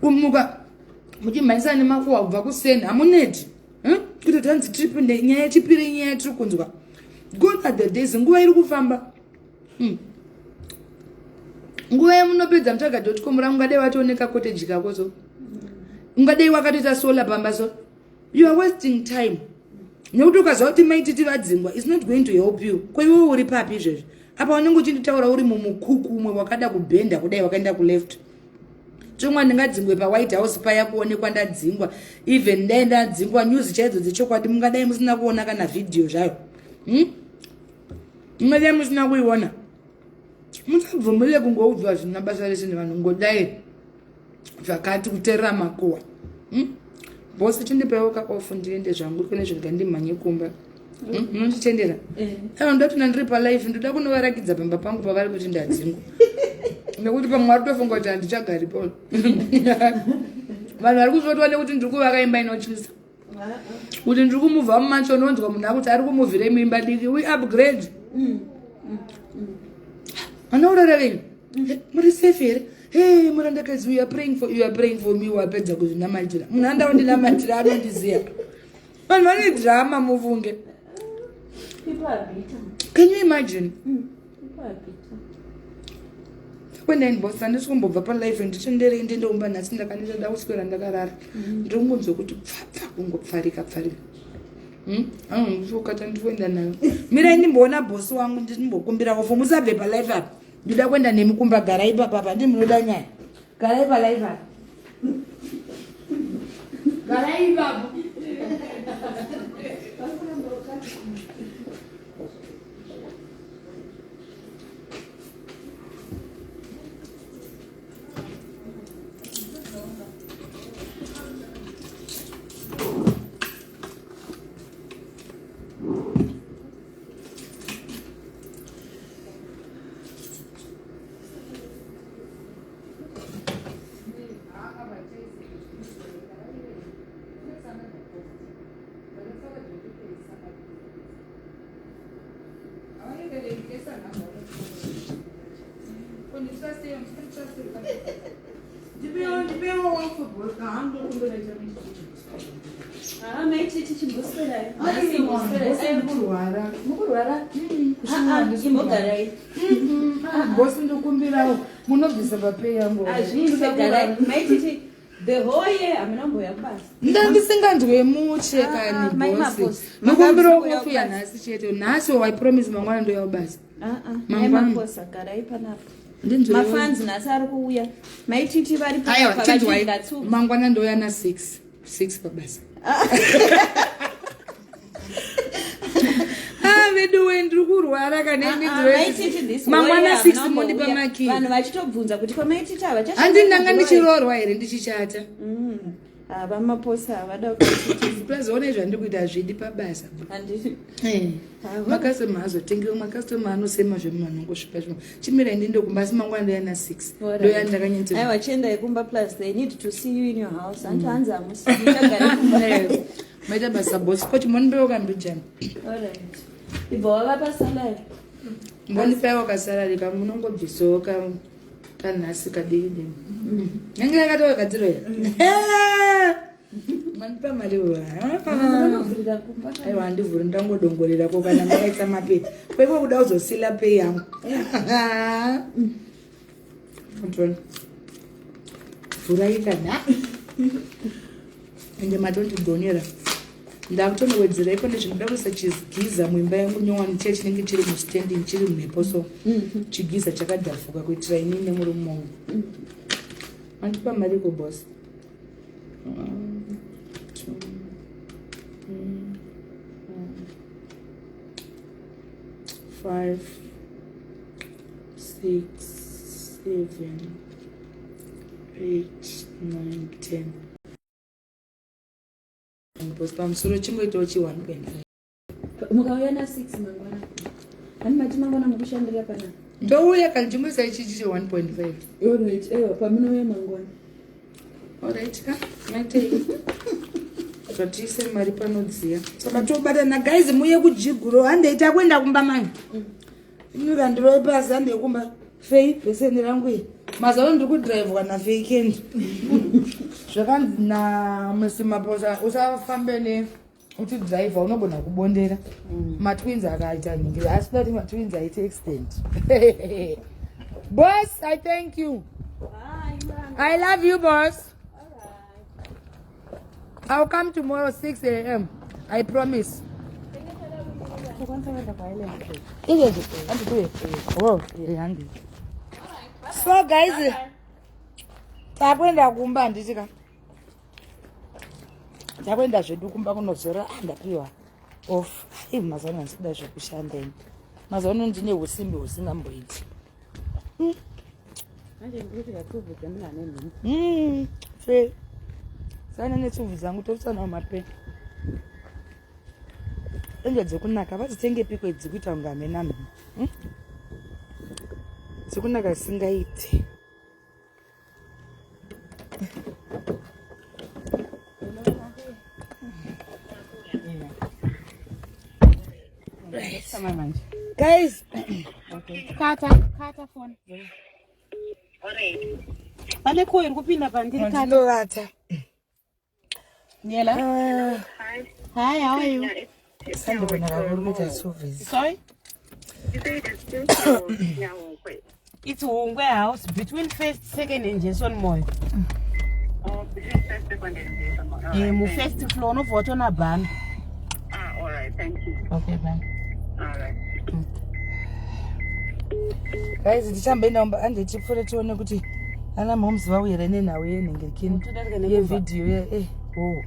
S1: kumuka muchimhanyisana nemakuhwa kubva kuseni, hamuneti? Kuti tanzi tipinde nyaya, tipire nyaya tiri kunzwa. Gone are the days. Nguva iri kufamba. Nguva yamunopedza mutsvaga .com rangu, ungadai watooneka cottage kako, so ungadai wakatoita solar pamba. So you are wasting time, nekuti ukaziva kuti maititi vadzingwa, it's not going to help you. Ko iwe uri papi izvezvi? Apa unenge uchinditaura uri mumukuku, umwe wakada kubhenda kudai, wakaenda kuleft. Chomwa ndingadzingwe paWhite House paya kuonekwa ndadzingwa. Even dai ndadzingwa, news chaidzo dzechokwadi mungadai musina kuona kana vhidhiyo zvayo. Mungadai musina kuiona. Musabvumire kungoudzwa zvina basa rese nevanhu, ngodai zvakati kuteerera makuhwa. Bosi, chindipaiwo kaoff ndiende zvangu kune zvinhu, ndimhanye kumba. Munonditendera? Aiwa, ndoda kuti ndiri palive, ndoda kunovarakidza pamba pangu pavari kuti ndadzingwa, nekuti pamwe vari kutofunga kuti handichagaripo. Vanhu vari kusvotwa nekuti ndiri kuvaka imba inotyisa, kuti ndiri kumuvha mumansion. Unonzwa munhu akuti ari kumuvhire muimba diki. We upgrade. Anourarevei? Muri safe here? Hey, murandakadzi, we are praying for you, are praying for me. Wapedza kuzvinamatira, munhu andaundinamatira anondiziya. Vanhu vane drama, mufunge.
S2: People are bitter.
S1: Can you imagine?
S2: People are bitter.
S1: Takuenda inbox, handisi kumbobva palife, nditenderei ndiendeumba nhasi, ndakaneta, da kuswera ndakarara. Ndiri kungonzwa kuti pfapfa, kungopfarika pfarika. Anondifokata, ndikuenda nayo. Mirai ndimboona bhosi wangu, ndimbokumbira off. Musabve palife apa, ndinoda kuenda nemi kumba. Garai ipapapa, ndi munoda nyaya. Garai palife apa, garai ipapo.
S2: Ah, maititi, chimboswerai.
S1: Kurwara.
S2: Mukurwara? Ah, ah, imbogarai.
S1: Bosi, ndokumbirawo munobvisa papay yangu.
S2: Hazviite, garai maititi. The whole year hamuna kumboya kubasa.
S1: Ndandisinganzwe mushe.
S2: Ah,
S1: Kani
S2: mai
S1: bosi,
S2: Maposi.
S1: ndokumbirawo
S2: Makazoya
S1: off ya
S2: kubasa.
S1: nhasi chete. Nhasi, I promise, mangwana ndoya kubasa.
S2: Ah, ah, mai
S1: Mangwana.
S2: Maposa, garai panapa.
S1: Ndinzwe.
S2: Mafans nhasi ari kuuya, maititi vari
S1: Aiwa,
S2: panapa
S1: chinzwai.
S2: vachidya tsuku.
S1: Mangwana ndoya na6 6 pabasa. Ah, veduwe, ndiri kurwara kana.
S2: Ah, ah, maititi, this whole
S1: Mangwana
S2: year
S1: 6
S2: hamuna
S1: mondipa
S2: kumbouya.
S1: maki.
S2: Vanhu vachitobvunza kuti kwamaititi havachashanda.
S1: Handi ndanga ndichiroorwa here ndichichata?
S2: Hava, Maposa havada kuti.
S1: Plus ona, zvandiri kuita hazvidi pabasa.
S2: Handiti.
S1: Makastoma azotengewo, makastoma anosema zvemunhu anongosvipa zvimo. Chimirai ndindokumba, asi mangwana ndoya na6, ndoya ndakanyatso.
S2: Aiwa, chiendai kumba. Plus they need to see you in your house. Anti hanzi hamusi muchagare kumba.
S1: Maita basa, bosi. Koti mondipewo kambijani.
S2: Alright, ibva wavapa salary.
S1: Mbondipewo kasalary kamunongobvisawo kanhasi kadiki diki. Nange yakatowagadzirwa. Mandipa mari.
S2: Munovhurira kumba.
S1: Aiwa, handivhuri, ndangodongorerako. Kana makaisa mapay kweko, kuda kuzosila pay yangu. Anton, vhurai kana ende matondigonera. Ndakutonowedzera iko nezvinoda kuisa chigiza muimba yangu nyowani chiya chinenge chiri mustanding, chiri mhepo, so chigiza chakadhafuka kuitira inini nemurume wangu. Mandipa mariko, boss? One, two, three, four, five, six, seven, eight, nine, 10. Boss, pamusoro chingoitawo chi 1.5.
S2: Mukauya na6 mangwana, hani mati mangwana mukushandira panapa?
S1: Ndouya kana chingoisa ichichi che 1.5.
S2: Alright, ewa, pamunouya mangwana.
S1: Alright ka, maitei zvatiise mari panodziya. Saka tobatana, guys, muye kujiguro. Handei, takuenda kumba mani. Inurandiro pasi, handei kumba. Fei peseni rangu iyi, mazuva ano ndiri kudhiraivhwa naFei Kendi. Zvakanzi naMr Maposa, usafambe ne uchidhiraivha, unogona kubondera. Matwins akaita nhingi, asi kuda kuti matwins aite accident. Boss, I thank you. I love you, boss. I'll come tomorrow 6 a.m., I promise. Izvezvi handikuye. Oh, handi. So guys, takuenda kumba, handiti ka? Takuenda zvedu kumba kunozora. Ah, ndapiwa off. Ai, mazuva ano handisi kuda zvekushanda ini. Mazuva ano ndine usimbi husingamboiti.
S2: Manje ndikuti katsubvu dzemunhu ane nhumbu.
S1: Fe sana netsubvu dzangu, totsanawo mapeni enge dzekunaka. Vadzitengepiko idzi kuita kunge hamena mhino? Dzekunaka singaiti. Guys.
S3: Kata, kata phone. Pane ko iri kupinda pandiri, kata.
S1: Ndinovata.
S3: Niela.
S1: Ah,
S3: Hi, how are you?
S1: Sandibona kakuri kuita service.
S3: Sorry? It's Hungwe House between first, second and Jason Moyo.
S4: Oh, between first, second and Jason Moyo.
S3: Eh, mu first floor unobva watoona bhana.
S4: Ah, all right, thank you.
S3: Okay, bye.
S4: All right.
S1: Guys, tichamboenda kumba ande tipfuure tione kuti ana moms vauya here nenhau yenhengekini yevhidhiyo ye eh.
S3: Oh.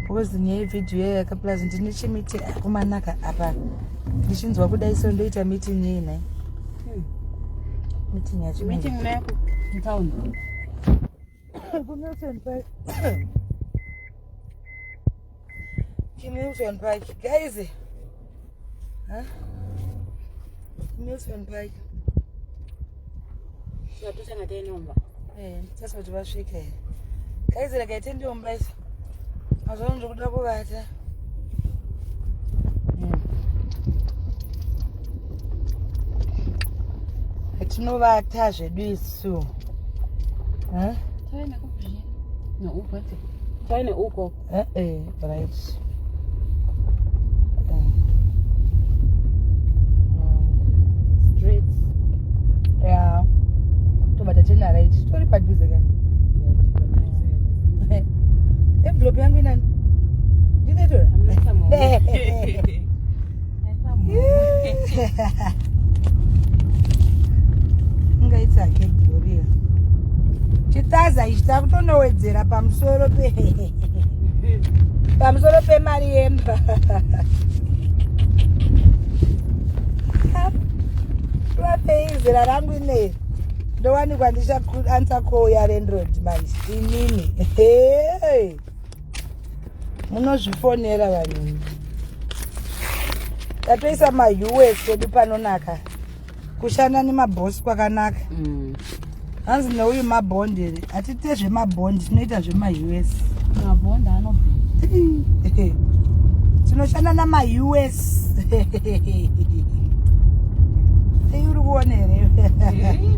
S1: Because nyaya yevhidhiyo yayaka plus ndine chimiti akumanaka apa ndichinzwa kudai so ndoita meeting yei nhai meeting yacho
S3: Meeting meko mutown.
S1: kuMilton Park, kuMilton Park, guys, huh? Milton Park.
S3: Tingatosanga tainomba.
S1: Eh, tasa kuti vasvike here guys? Regai tendiomba isa mazuva ano ndikuda kuvata. Tinovata zvedu isu. Huh?
S3: No, uko. Taine uko.
S1: Eh, eh, right.
S3: Straight.
S1: Yeah. Tobata tena right. Tori padhuze kani. Envelope yangu inani? Ndinoitora?
S3: Hamuna munhu.
S1: Ungaiti hake Gloria. Chitaza ichi takutonowedzera pamusoro pemari yemba. Vapei zera rangu ineri ndowanikwa ndichaanswer call yalandlord manje inini. Hey! Munozvifonera vanhu, tatoisa maUS edu panonaka. Kushanda nemabhosi kwakanaka. Hanzi neuyu mabhondi here? Hatite zvemabhondi, tinoita zvemaUS.
S3: Mabhondi anobheka.
S1: Tinoshanda namaUS. Ei, uri kuona here?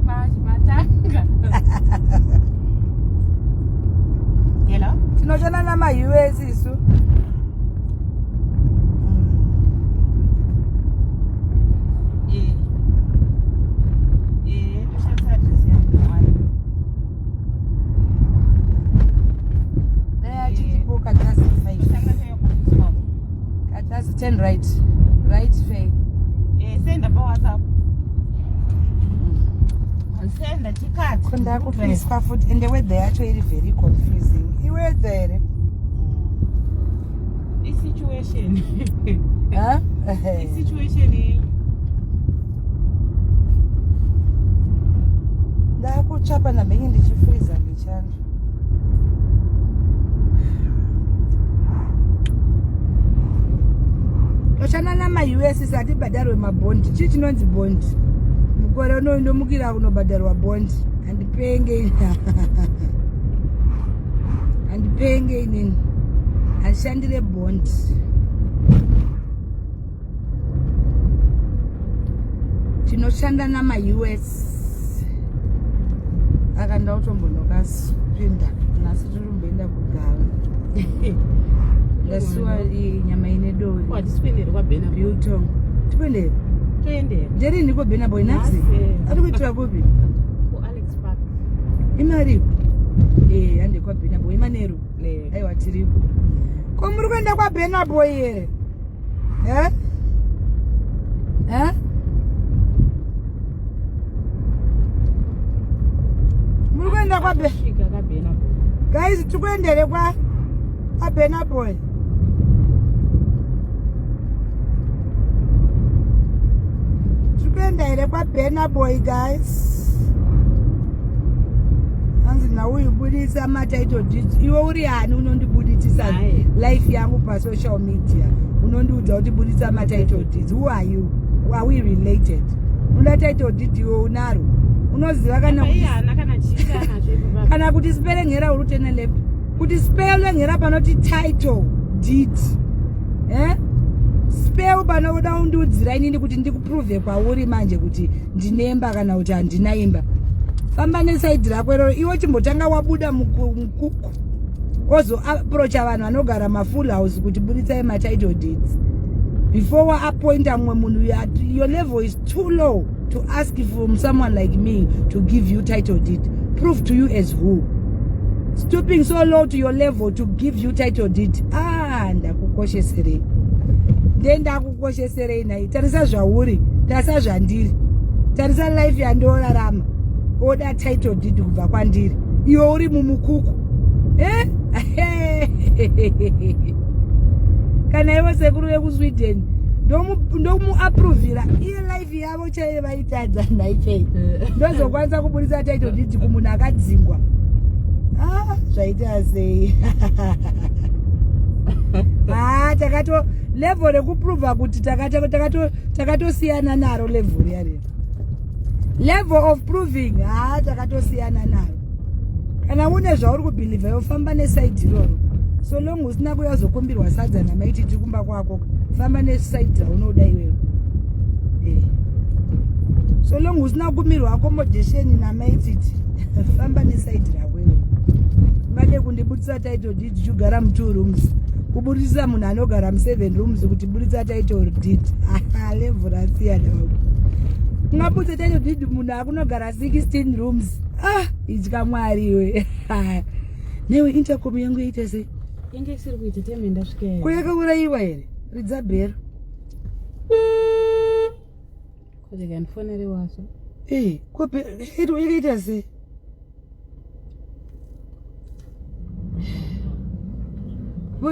S3: Matanga. Hello?
S1: Tinoshanda namaUS isu.
S3: Eh. Eh, toshandisa address yangu one.
S1: Dai achitipo katasi 5.
S3: Toshandisa chayo kuofisi kwako.
S1: Katasi 10 right, right fe.
S3: Eh, senda pa WhatsApp. Senda chikati.
S1: Ko ndakupiswa futi, ende weather yacho iri very confusing. Iweather here?
S3: I-situation.
S1: Huh?
S3: I-situation iyi.
S1: Ndakutsva panamhenye ndichifuriza nechando. Toshanda namaUS, hatibhadharwe mabhondi. Chii chinonzi bhondi? Mukore uno ndomukira kunobhadharwa bhondi? Handipenge, handipenge inini, handishandire bhondi. Tinoshanda namaUS. Aka ndautombonokapinda nhasi, tiri kumboenda kugava. Ndasuwa nyama ine dovi.
S3: Hatisi kuendera kwaBurna?
S1: Biltong tikuendera.
S3: Toendera.
S1: Nderini koBurna Boy nhasi?
S3: Nhasi.
S1: Ari kuitira kupi?
S3: KuAlex Park.
S1: Imari e hande kwaBurna Boy imanero.
S3: Eh.
S1: Aiwa, tiripo. Ko muri kuenda kwaBurna Boy here? E e muri kuenda kwabe
S3: Svika kaBurna Boy.
S1: Guys, tikuendere kwa kwaBurna Boy. Tiri kuenda here kwaBurna Boy, guys? Hanzi nauyu budisa matitle deeds. Iwe uri hani unondibudisisa
S3: Hayi.
S1: life yangu pasocial media? Unondiudza kuti budisa matitle deeds. Who are you? Are we related? Unoda title deed iwe unaro? Unoziva kana
S3: Apa
S1: kuti
S3: iye haana kana chiita anacho ipapo.
S1: Kana kuti spellengera uri utene left, kuti spellengera panoti title deed, eh? Spell panoda undiudzira inini kuti ndikuprove kwauri manje kuti ndinemba kana kuti handina imba. Famba neside rako iroro. Iwe chimbotanga wabuda mukuku ozoapproacha vanhu vanogara mafull house kuti buditsai matitle deeds before waappointa mumwe munhu. Your level is too low. To ask from someone like me to give you title deed. Prove to you as who? Stooping so low to your level to give you title deed. Ah, ndakukosheserei. Ndendakukosheserei nhai. Tarisa zvauri, tarisa zvandiri. Tarisa life yandorarama. Oda title deed kubva kwandiri. Iwe uri mumukuku. Eh? Kana ivo sekuru vekuSweden ndomuaprovhira iye life yavo chaiye vaitadza nhai chei ndozokwanisa kuburitsa title deed kumunhu akadzingwa. Ah, zvaita sei? Ah, takato level rekuprova kuti takatosiyana naro level riya riya. Level of proving, ah, takatosiyana naro. Kana une zvauri kubhilivha yofamba neside iroro. So long usina kuya uzokumbirwa sadza namaititi kumba kwako, famba neside raunoda iwewe. Eh. So long usina kukumbirwa accommodation namaititi, famba neside rako iwewe. Ungade kundibudisa title deed tichigara mu2 rooms. Kubudisa munhu anogara mu7 rooms kuti budisa title deed. Level rasiyana baba. Ungabudisa title deed munhu akunogara 16 rooms. Ah, itya Mwari iwe. Newe intercom yangu yaita sei?
S3: Inge isiri kuita time ndasvika here.
S1: Ko yakaurayiwa here? Ridza bhero.
S3: Kuti kandifonere wacho.
S1: Eh, ko yakaita sei?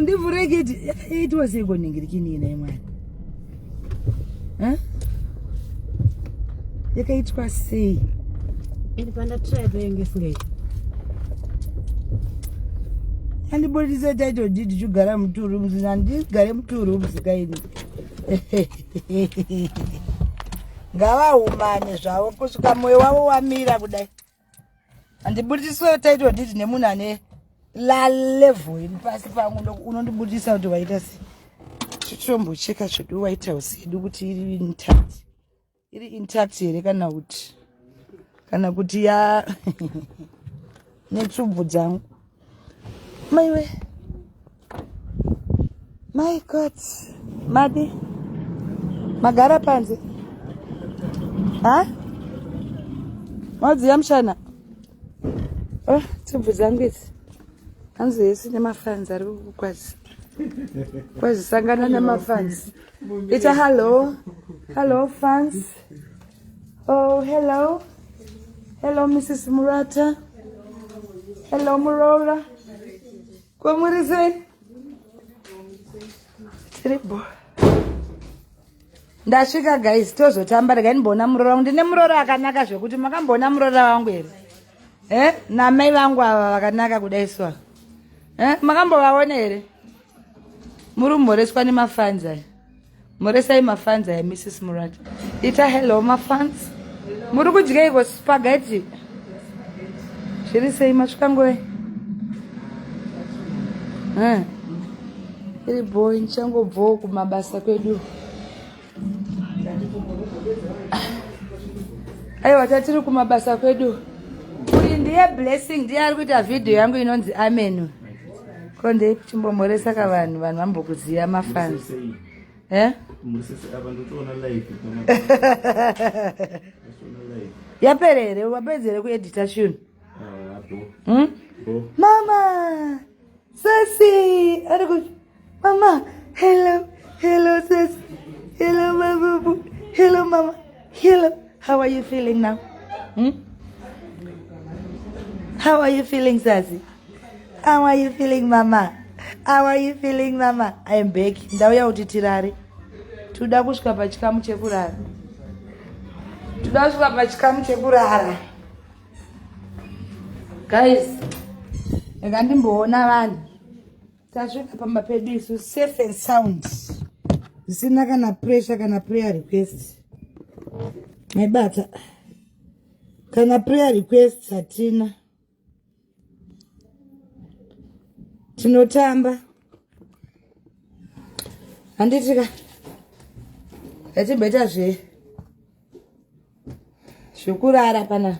S1: Ndivhure gate yakaitwa sei koningirikini ina imwani? Yakaitwa sei?
S3: Ini pandatry painge isingaiti.
S1: Andibudise title deed tichigara mu2 rooms, handigare mu2 rooms kaini. Ngavahumane zvavo kusvika mwoyo wavo wamira kudai. Handibudiswe title deed nemunhu ane la level iri pasi pangu unondibudisa kuti waita sei. Titombocheka zvedu White House yedu kuti iri intact. Iri intact here kana kuti ya netsubvu dzangu. Maiwe. My God. Madi. Magara panze. Ha? Madziya mushana. Oh, tsubvu dzangu idzi. Hanzi yese nemafans ari kukwazi. Kwazisangana nemafans. Ita hello. Hello fans. Oh, hello. Hello Mrs. Murata. Hello Murora. Kwamuri sei? Tiribo. Ndasvika guys, tozotamba regai ndimboona muroora wangu. Ndine muroora akanaka zvekuti makamboona muroora wangu here? Eh? Namai vangu ava vakanaka kudai swa. Eh? Makambovaona here? Muri mhoreswa nemafans aya. Mhoresai mafans aya Mrs. Murata. Ita hello mafans. Muri kudyeiko spaghetti? Zviri sei masvika nguvai? Eh. Iri boy ndichangobvawo kumabasa kwedu. Aiwa tatiri kumabasa kwedu. Uyu ndiye Blessing ndiye ari kuita vhidhiyo yangu inonzi Amen. Ko ndeipi chimbomhoresa ka vanhu vanhu vambokuziva mafans. Eh?
S5: Musese apa ndotoona live pana. Ndotoona live.
S1: Yapera here? Wapedza here kuedita shuni?
S5: Ah, bo. Bo.
S1: Mama! Sasi! Ari ku Mama! Hello! Hello Sasi! Hello mama! Hello mama! Hello! How are you feeling now? Hmm? How are you feeling, Sasi? How are you feeling, mama? How are you feeling, mama? I am back. Ndauya kuti tirare. Toda kusvika pachikamu chekurara. Toda kusvika pachikamu chekurara. Guys, rega ndimboona vanhu. Tasvika pamba pedu isu safe and sound. Zvisina kana pressure kana prayer request. Maibata. Kana prayer request hatina. Tinotamba. Handiti ka. Ngatimboita zve zvekurara pana.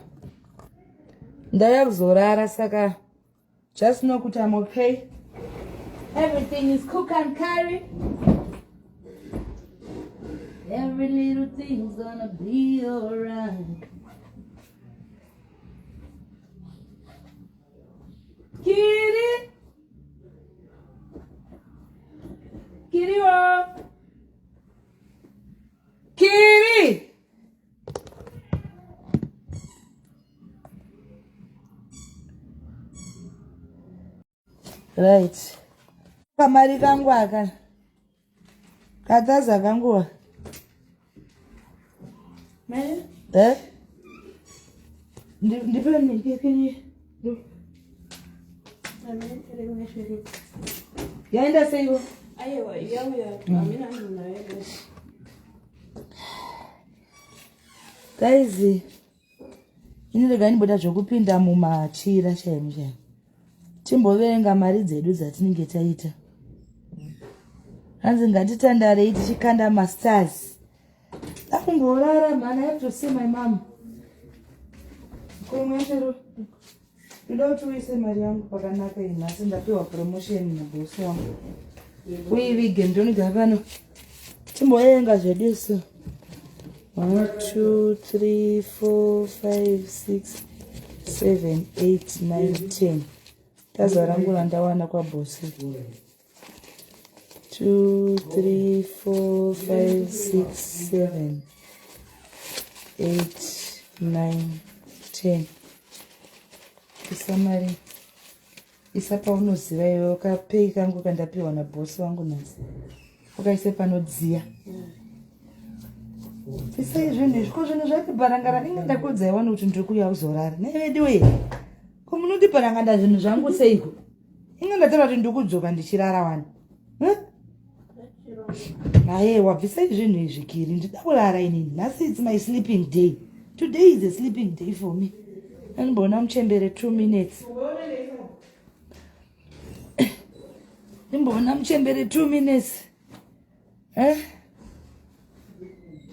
S1: Ndauya kuzorara saka just know kuti I'm okay. Everything is cook and carry. Every little thing's gonna be alright. Kiri! Kiri oh! Kiri! Right. Kamari kangu aka. Kataza kangu.
S2: Mary?
S1: Eh? Ndipe ndipe Yaenda seiwo?
S2: Aiwa, yauya. Amina ndinayo.
S1: Guys, ini rega ndimboita zvekupinda mumachira chaimo chaimo. Timboverenga mari dzedu dzatinenge taita. Hanzi ngatitandarei tichikanda mastars. Ndakumborara mhani, I have to see my mom. Komweshero. Ndoda kuti uise mari yangu pakanaka iyi nhasi ndapiwa promotion nabosi wangu. Uivige ndonigara pano. Timboverenga zvedu isu. 1 2 3 4 5 6 7 8 9 10. Taza rangu randawana kwabosi. 2 3 4 5 6 7 8 9 10. Isa mari. Isa paunoziva iwe kapei kangu kandapiwa nabhosi wangu nhasi. Ukaise panodziya. Isai zvinhu izvi ko zvinhu zvati barangara inge ndakuudzai wani kuti ndiri kuuya kuzorara. Nhai veduwe. Ko munoti baranganda zvinhu zvangu seiko? Inge ndataura kuti ndiri kudzoka ndichirara wani. Aiwa bvisai zvinhu izvi Kiri ndida kurara inini. Nhasi it's my sleeping day. Today is a sleeping day for me. Andimboona muchembere 2 minutes. Ndimboona muchembere 2 minutes. Eh?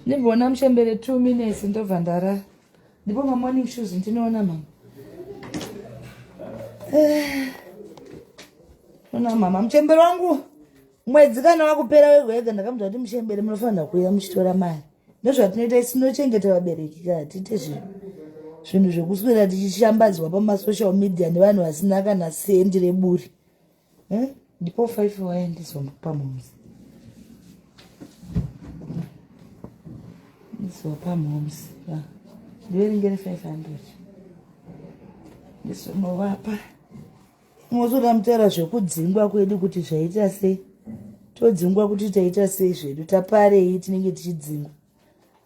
S1: Ndimboona muchembere 2 minutes ndobva ndarara. Ndipo ma morning shoes ndinoona mama. Eh. Ona mama muchembere wangu mwedzi kana wakupera wega wega ndakamudza kuti muchembere munofanira kuuya muchitora mari. Ndozvatinoita isu tinochengeta vabereki ka tiite zvinhu zvinhu zvekuswera tichishambadzwa pamasocial media nevanhu vasina kana sendi reburi. Eh? Ndipo 5 waya ndizomupa momsi. Ndizopa momsi. Ndiverengere 500. Ndizonovapa. Mozoda mutaura zvekudzingwa kwedu kuti zvaita sei. Todzingwa kuti taita sei zvedu. Taparei tinenge tichidzingwa.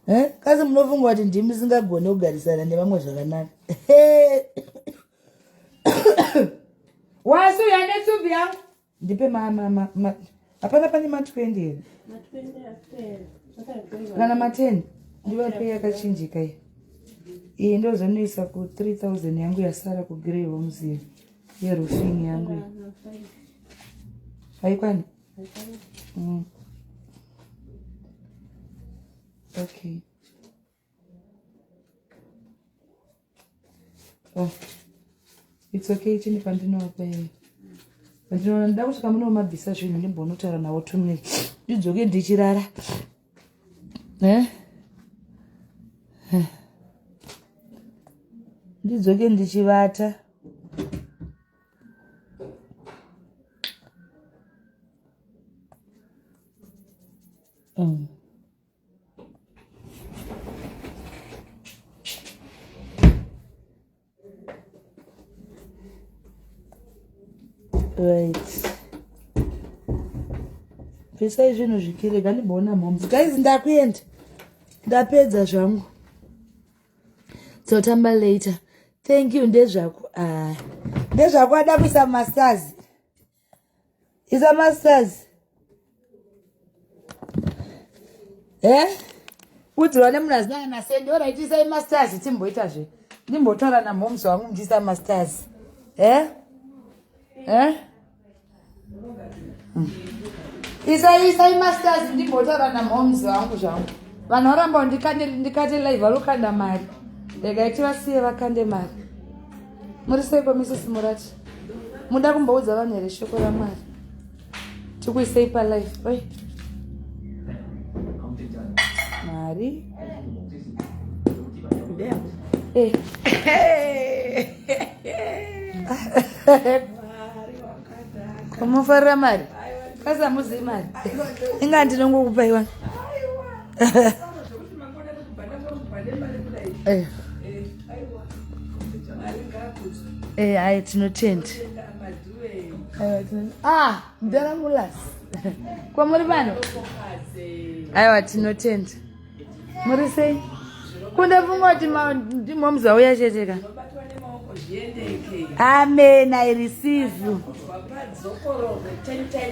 S1: Eh? Kasi munofunga kuti ndimi singagone kugarisana nevamwe zvakanaka. Wasu yane tsumbi yangu. Ndipe ma hapana pane ma 20 here? Kana ma 10 ndivape yakachinjika iyi. Iyi ndozonoisa ku 3000 yangu yasara ku Grey Homes iyi yeroofing yangu iyi. Haikwani? Okay. Oh. It's okay chini pandinopa iyi. Pandinoona ndida kusvika munomabvisa zvinhu ndimbonotaura navo 2 minutes. Ndidzoke ndichirara. Eh? Eh. Ndidzoke ndichivata. Right. Bvisai zvinhu zvikirega ndimboona mhoms. Guys ndakuenda. Ndapedza zvangu. Totamba later. Thank you ndezvako. Ah. Ndezvako ada kuisa masters. Isa masters. Eh? Udzirwa nemunhu asina kana sendi. Alright, isai masters timboita zve. Ndimbotaura namhoms wangu muchiisa masters. Eh? Eh? Isai isai masters ndimbotaura namhoms wangu zvangu. Vanhu varamba ndikande ndikate live varikukanda mari. Regai tivasiye vakande mari. Muri seiko Mrs Murati? Muda kumboudza vanhu here shoko raMwari? Tikuisei palive. Oi. mari. Eh. Kumufarira mari kasi hamuzivi mari inga ndinongokupa iwani. Eh. Eh, hai, tinotenda. Ah, ndaramulas kwamuri pano. Aiwa, tinotenda. Muri sei? Kundafunga kuti ndimomuzi wauya chete ka. Amen, I receive.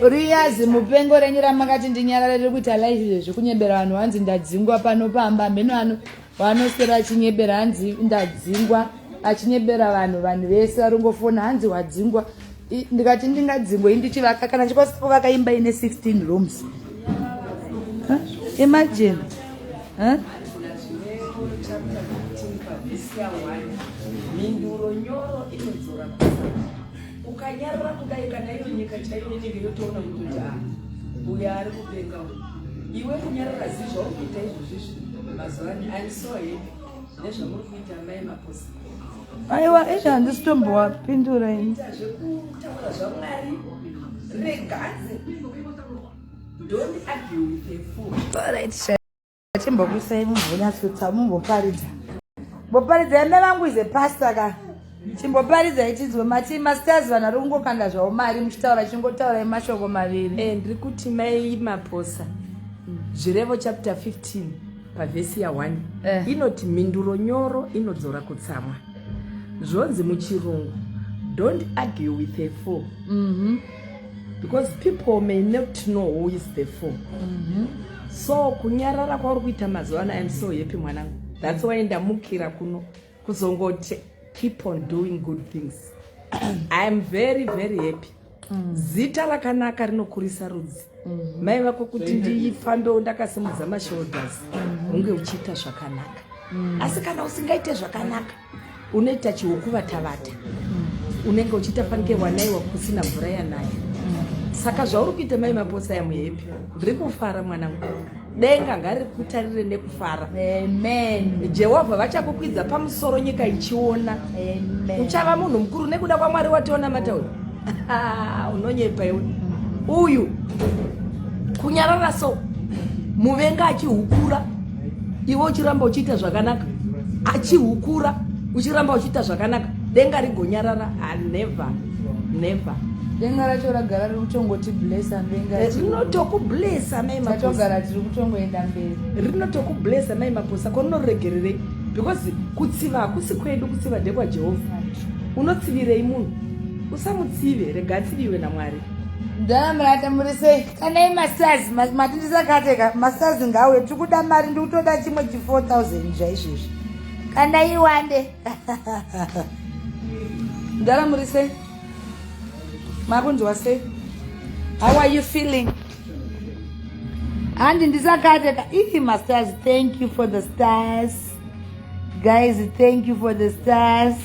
S1: Riyazi mupengo renyu ramakati ndinyarare riri kuita live izvezvi kunyebera vanhu, hanzi ndadzingwa pano pamba. Mheno ano vanoswera achinyebera, hanzi ndadzingwa, achinyebera vanhu. Vanhu vese vari kungofona, hanzi wadzingwa. Ndikati ndingadzingwa i ndichivaka, kana ndichikwanisa kuvaka imba ine 16 rooms. Huh? Imagine, huh?
S6: Chapter 15 pavhesi ya1, mhinduro nyoro inodzora kusana. Ukanyarara kudai, kana iyo nyika chaiyo inenge yotoona kutoti a uyo ari kupenga uyu. Iwe kunyarara, zi zvauri kuita izvozvizvi mazuva ano, I'm so happy nezvamuri kuita, Mai Maposa.
S1: Aiwa, izvo handisitombowapindura ini.
S6: Ita zvekutaura zvaMwari, regadzi. Don't argue with a fool.
S1: Alright, chimbokuisai mumbonyatsotsa, mumboparidza, mboparidza. Eme vangu ize pastor ka, chimboparidzai tinzwe. Mati masters, vanhu vari kungokanda zvavo mari muchitaura, chingotaurai mashoko maviri.
S6: Ndiri kuti, Mai Maposa, Zvirevo chapter 15 pavhesi ya1 inoti mhinduro nyoro inodzora kutsamwa. Zvonzi muchirungu, "Don't argue with a fool," because people may not know who is the fool. So kunyarara kwauri kuita mazuva ano, I'm so happy, mwanangu. That's why ndamukira kuno kuzongoti keep on doing good things. I am very very happy. Zita rakanaka rinokurisa rudzi. Mai vako kuti ndifambewo ndakasimudza mashoulders, unge uchiita zvakanaka. Asi kana usingaite zvakanaka, unoita chihukuvatavata, unenge uchiita fanike wanaiwa kusina mvura yanaya. Saka zvauri kuita, Mai Maposa, I'm happy, ndiri kufara, mwanangu. Denga ngarikutarire nekufara.
S1: Amen.
S6: Jehovha vachakukwidza pamusoro nyika ichiona.
S1: Amen.
S6: Uchava munhu mukuru nekuda kwaMwari. Wationa matauri, unonyepa iwe. Uyu kunyarara so, muvenga achihukura, iwe uchiramba uchiita zvakanaka, achihukura, uchiramba uchiita zvakanaka, denga rigonyarara? Never, never.
S1: Denga racho ragara riri kutongoti blessa denga.
S6: Rinotokublessa, Mai Maposa.
S1: Tatogara tiri kutongoenda mberi.
S6: Rinotokublessa, Mai Maposa. Korunoregererei? Because kutsiva hakusi kwedu, kutsiva ndekwaJehovha. Unotsivirei munhu? Usamutsive, rega atsiviwe naMwari.
S1: Ndamurata, muri sei? Kanai mastars, matindisakateka mastars ngauye. Tiri kuda mari, ndiri kutoda chimwe chi 4000 zvaizvezvi. Kanai iwande. Ndara, muri sei? Makunzwa sei? How are you feeling? Handi ndisakateka ii mastars. Thank you for the stars, guys. Thank you for the stars.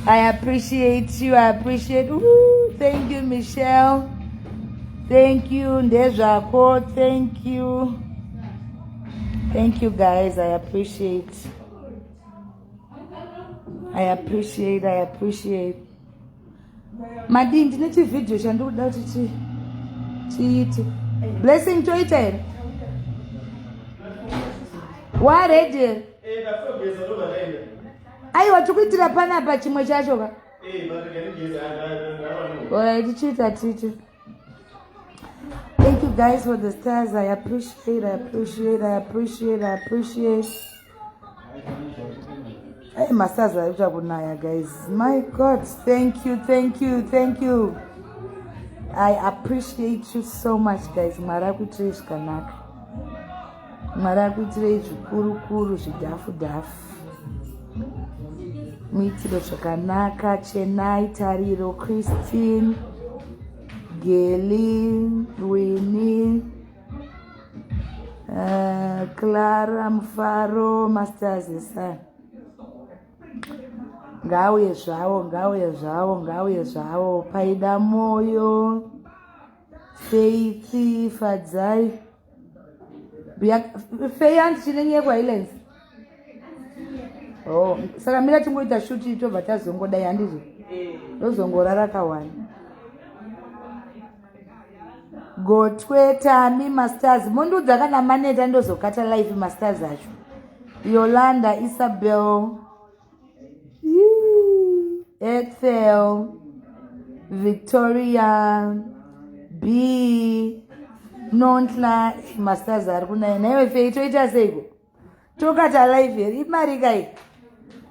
S1: I appreciate you. I appreciate. Ooh, thank you, Michelle. Thank you, Ndezvako. Thank you. Thank you, guys. I appreciate. I appreciate. I appreciate. Madii, ndine chivhidhiyo chandiri kuda kuti chiite. Blessing, toita here? Waready here? Aiwa, tikuitira panapa chimwe chacho ka. Alright, tichiita tiite. Thank you guys for the stars. I appreciate, I appreciate, I appreciate, I appreciate. Hey, mastars ari kuita kunaya, guys. My God, thank you, thank you, thank you. I appreciate you so much, guys. Mwari akuitirei zvakanaka. Mwari akuitirei zvikuru-kuru, zvidhafu dhafu. Muitiro zvakanaka. Chenai, Tariro, Christine, Geli, Winnie, Clara, Mufaro, masters esa ngauye zvavo, ngauye zvavo, ngauye zvavo. Paida moyo, Faith, Fadzai. Fei hanzi chine nyaya yekuHighlands. Oh, saka mira tingoita shuti tobva tazongodai handizvo? Ndozongorara kawani. Gotwe Tami masters mondiudza kana maneta ndozokata live masters acho. Yolanda Isabel Ethel Victoria B Nontla masters ari kunaya naiwe fei toita seiko tokata live here imari kai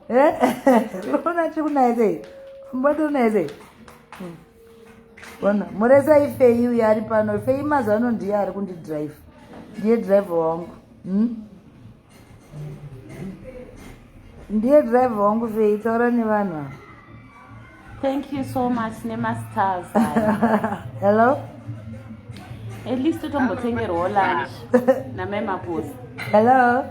S1: eh? Ona tiri kunaya sei mbotori sei Ona muresa ifei uyo ari pano fei mazuva ano ndiye ari kundidrive ndiye driver wangu hmm? Ndiye driver wangu fei taura nevanhu ava.
S7: Thank you so much nemastars.
S1: Hello.
S7: At least totombotengerwawo lunch namai Maposa.
S1: Hello.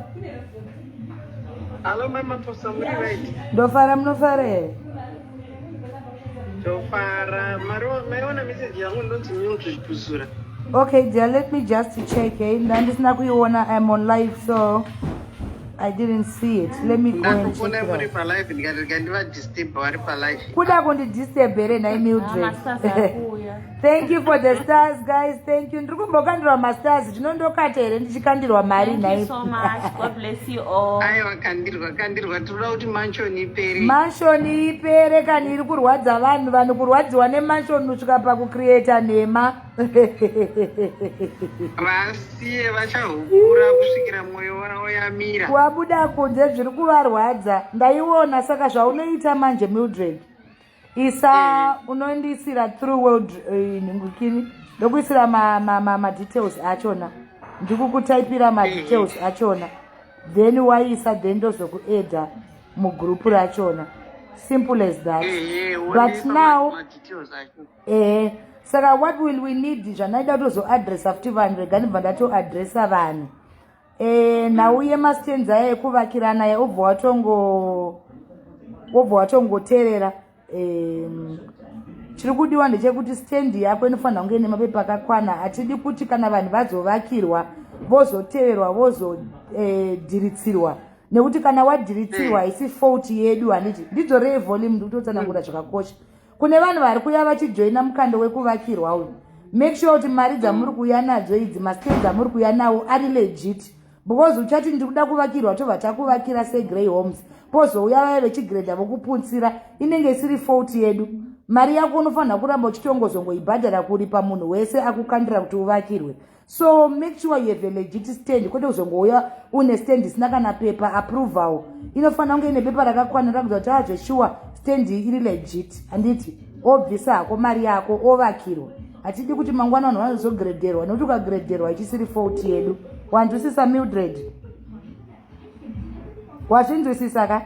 S4: Hello mai Maposa, muri right?
S1: Ndofara, munofara here?
S4: Ndofara. Maiona message yangu ndonzi Mildred Buzura.
S1: Okay dear, let me just check. Eh? Ndandisina kuiona, I'm on live so I didn't see it. Let me go and check
S4: Ndakufona
S1: it
S4: muri
S1: out.
S4: palive ndikati rega ndivadisturb vari palive.
S1: Kuda kundidisturb here nhai Mildred?
S7: Masters akuuya.
S1: Thank you for the stars guys. Thank you. Ndiri kumbokandirwa mastars. Ndinondokata here ndichikandirwa mari
S7: Thank you
S1: nhai?
S7: so much. God bless you all.
S4: Aiwa kandirwa kandirwa tinoda kuti mansion ipere.
S1: Mansion ipere kani iri kurwadza vanhu vanhu kurwadziwa nemansion kusvika pakucreata nhema.
S4: Vasiye vachahukura kusvikira mwoyo wavo yamira.
S1: Wabuda kunze zviri kuvarwadza. Ndaiona saka zvaunoita manje Mildred. Isa unondiisira through world nhingukini ndokuisira madetails ma, ma, ma achona ndikukutaipira madetails achona then waisa then ndozokuedha mugroup rachona simple as that. But now ehe saka what will we need zvandaida kutozoadressa futi vanhu rega ndibva ndatoadressa vanhu nhau yemastands aya ekuvakirana aya ubva watongo wobva watongoteerera chiri kudiwa ndechekuti stand yako inofanira kunge ine mapepa akakwana. Hatidi kuti kana vanhu vazovakirwa vozoteverwa vozodhiritsirwa nekuti kana wadhiritsirwa haisi fault yedu handiti. Ndidzorei volume ndikutotsanangura zvakakosha kune vanhu vari kuuya vachijoina mukando wekuvakirwa uyu. Make sure kuti mari dzamuri kuuya nadzo idzi, mastands amuri kuuya nawo ari legit, because uchati ndiri kuda kuvakirwa tobva takuvakira seGrey Homes, pozouya vaya vechigredha vokupunzira, inenge isiri fault yedu. Mari yako unofanira kuramba uchitongozongoibhadhara kuripa munhu wese akukandira kuti uvakirwe. So make sure you have a legit stand, kwete kuzongouya une stand isina kana pepa approval. Inofanira kunge ine pepa rakakwana rakuti kuti azveshuwa stand iyi iri legit handiti. Obvisa hako mari yako ovakirwa. Hatidi kuti mangwana vanhu vanozogredherwa nekuti ukagredherwa ichisiri fault yedu. Wanzwisisa Mildred? Wazvinzwisisa ka?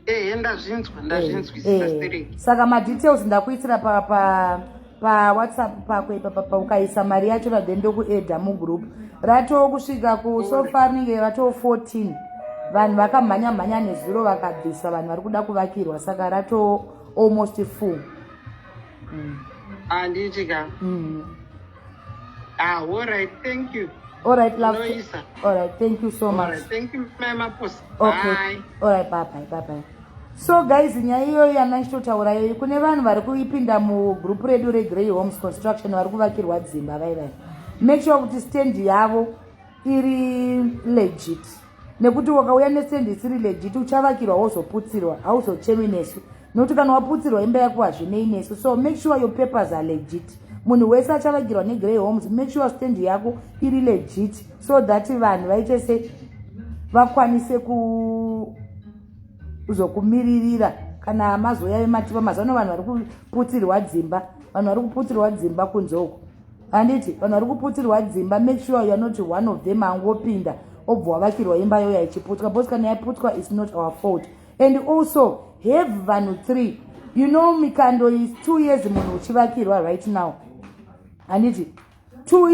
S4: Ehe, ndazvinzwa, ndazvinzwisisa stereki.
S1: Saka madetails ndakuisira pa pa pawhatsapp pako ipapa. Ukaisa mari yacho then ndokuedha mugroup ratoo kusvika ku so far rinenge ratoo 14 vanhu vakamhanya mhanya nezuro vakabvisa vanhu vari kuda kuvakirwa saka ratoo almost full.
S4: Handiti ka? Ah, all right, thank you.
S1: All right, love.
S4: Noisa.
S1: All right, thank you so much.
S4: All right, thank you mai Maposa.
S1: Okay.
S4: Bye.
S1: All right, bye bye, bye bye. So guys, nyaya iyoyo yanachitotaura iyoyo kune vanhu vari kuipinda mugroup redu reGrey Homes Construction vari kuvakirwa dzimba vai vai, make sure kuti stand yavo iri legit nekuti wakauya nestand isiri legit uchavakirwa wozoputsirwa hauzochemi nesu nekuti kana waputsirwa imba yako hazvinei nesu. So make sure your papers are legit. Munhu wese achavakirwa neGrey Homes, make sure stand yako iri legit so that vanhu vaite se vakwanise kuzokumiririra kana mazoya vematipa. Mazuva ano vanhu vari kuputsirwa dzimba, vanhu vari kuputsirwa dzimba kunze uko handiti. Vanhu vari kuputsirwa dzimba, make sure you are not one of them angopinda obva wavakirwa imba yoya ichiputswa because kana yaputswa is not our fault. And also have vanhu three. Mikando is 2 years munhu uchivakirwa right now handiti. Two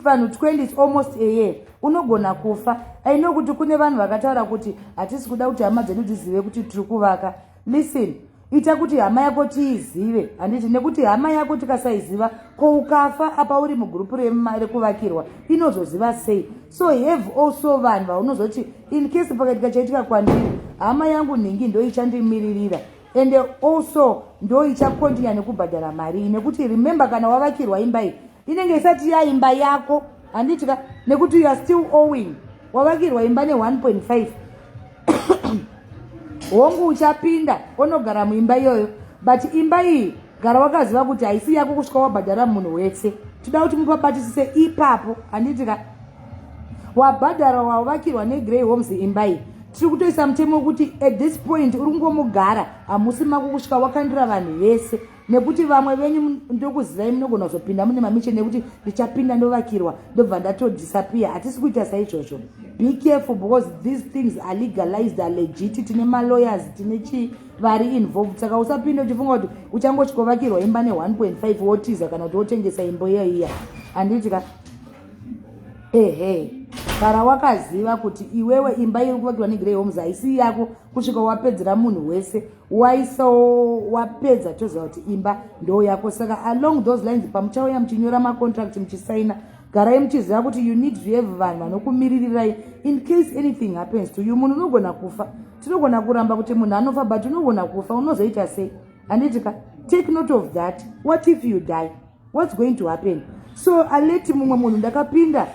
S1: vanhu 20 is almost a year. Unogona kufa. Aino kuti kune vanhu vakataura kuti hatisi kuda kuti hama dzedu dzizive kuti tiri kuvaka. Listen, Ita kuti hama yako tiizive, handiti? Nekuti hama yako tikasaiziva, ko ukafa apa uri mugurupu rekuvakirwa, inozoziva sei? So have also vanhu vaunozoti in case pakaitika chaitika kwandiri, hama yangu nhingi ndo ichandimiririra and also ndo ichakontinya nekubhadhara mari iyi. Nekuti remember, kana wavakirwa imba iyi, inenge isati yaimba yako, handiti ka? Nekuti you are still owing. Wavakirwa imba ne1.5, hongu uchapinda onogara muimba iyoyo, but imba iyi gara wakaziva kuti haisi yako kusvika wabhadhara munhu wese. Toda kuti mupabatisise ipapo, handiti ka? Wabhadhara, wavakirwa neGrey Homes imba iyi, tiri kutoisa mutemo wekuti at this point uri kungomugara, hamusi mako kusvika wakandira vanhu vese. Nekuti vamwe venyu ndokuzivai, munogona kuzopinda mune mamicheni ekuti ndichapinda ndovakirwa, ndobva ndatodisappear. Hatisi kuita saizvozvo. Be careful, because these things are legalized, are legit. Tine malawyers, tine chii vari involved. Saka usapinde uchifunga kuti uchangosvikovakirwa imba ne1.5 wotiza kana kuti wotengesa imbo iya iya, handiti ka? Ehe, kana wakaziva kuti iwewe imba iri kuvakirwa neGrey Homes haisi yako kusvika wapedzera munhu wese, waisawo wapedza, toziva kuti imba ndo yako. Saka along those lines, pamuchauya muchinyora macontract, muchisaina, garai muchiziva kuti you need to have vanhu vanokumiririrai in case anything happens to you. Munhu unogona kufa. Tinogona kuramba kuti munhu anofa, but unogona kufa, unozoita sei, handiti ka? Take note of that. What if you die? What's going to happen? So alert mumwe munhu. Ndakapinda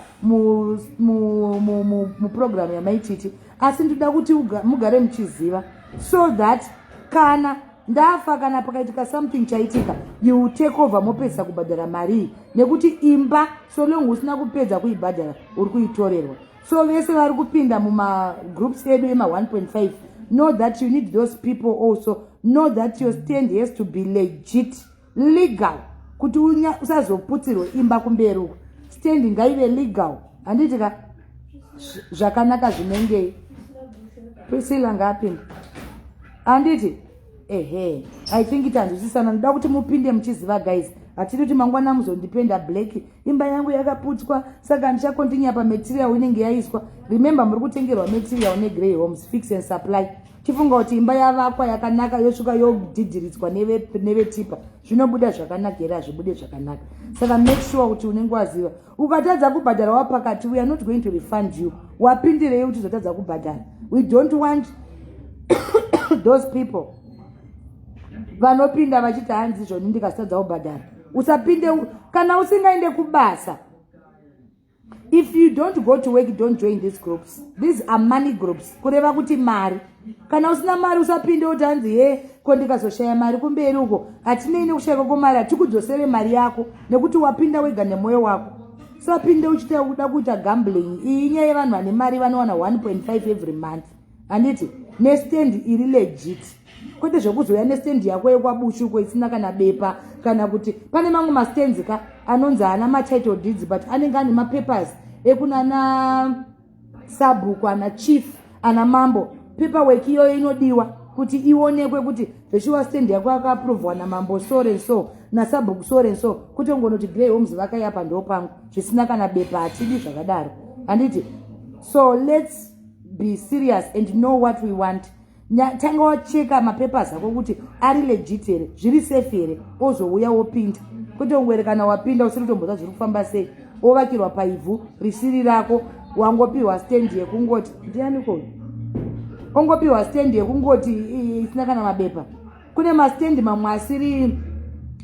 S1: muprogramu yaMaititi, asi ndoda kuti mugare muchiziva so that kana ndafa, kana pakaitika something chaitika, you take over, mopedzisa kubhadhara mari iyi. Nekuti imba, so long usina kupedza kuibhadhara, uri kuitorerwa. So vese vari kupinda mumagroups edu ema1.5, know that you need those people. Also know that your stand has to be legit, legal, kuti usazoputsirwe imba kumberi uko. Stand ngaive legal, handiti ka? Zvakanaka zvinengei? Priscilla ngaapinde, handiti? Ehe, I think tanzwisisana. Ndoda kuti mupinde muchiziva, guys. Hatidi kuti mangwana muzondipenda black, imba yangu yakaputswa, saka handichakontinya pamaterial inenge yaiswa. Remember, muri kutengerwa material neGrey Homes Fix and Supply. Chifunga kuti imba yavakwa yakanaka, yosvika yodhidhiridzwa nevetipa, zvinobuda zvakanaka here? Hazvibude zvakanaka. Saka make sure kuti unenge waziva. Ukatadza kubhadhara wapakati, we are not going to refund you. Wapindirei kuti uzotadza kubhadhara? We don't want those people vanopinda vachiti hanzi zvoni ndikasitadza kubhadhara. Usapinde kana usingaende kubasa. If you don't go to work, don't join these groups. These are money groups, kureva kuti mari. Kana usina mari, usapinde kuti hanzi he, ko ndikazoshaya mari kumberi uko? Hatinei nekushayika kwemari, hatikudzosere mari yako nekuti wapinda wega nemwoyo wako. Usapinde uchita kuda kuita gambling. Iyi inyaya yevanhu vane mari, vanowana 1.5 every month, handiti? Nestand iri legit, kwete zvekuzouya nestand yako yekwaBushu uko isina kana bepa. Kana kuti pane mamwe mastands ka anonzi haana matitle deeds, but anenge ane mapapers ekunana sabhuku, ana chief, ana mambo. Paperwork iyoyo inodiwa kuti ionekwe kuti zveshuwa stand yako yakaaprovhwa namambo so and so, nasabhuku so and so. Kutongonoti Grey Homes vakaiapa, ndo pangu, zvisina kana bepa, hatidi zvakadaro, handiti? So let's be serious and know what we want. Tanga wacheka mapapers ako kuti ari legit here, zviri safe here, ozouya wopinda, kwete ungwere kana wapinda usiri kutomboza zviri kufamba sei, wovakirwa paivhu risiri rako, wangopiwa stand yekungoti ndiani ko, ongopiwa stand yekungoti isina kana mabepa. Kune mastendi mamwe asiri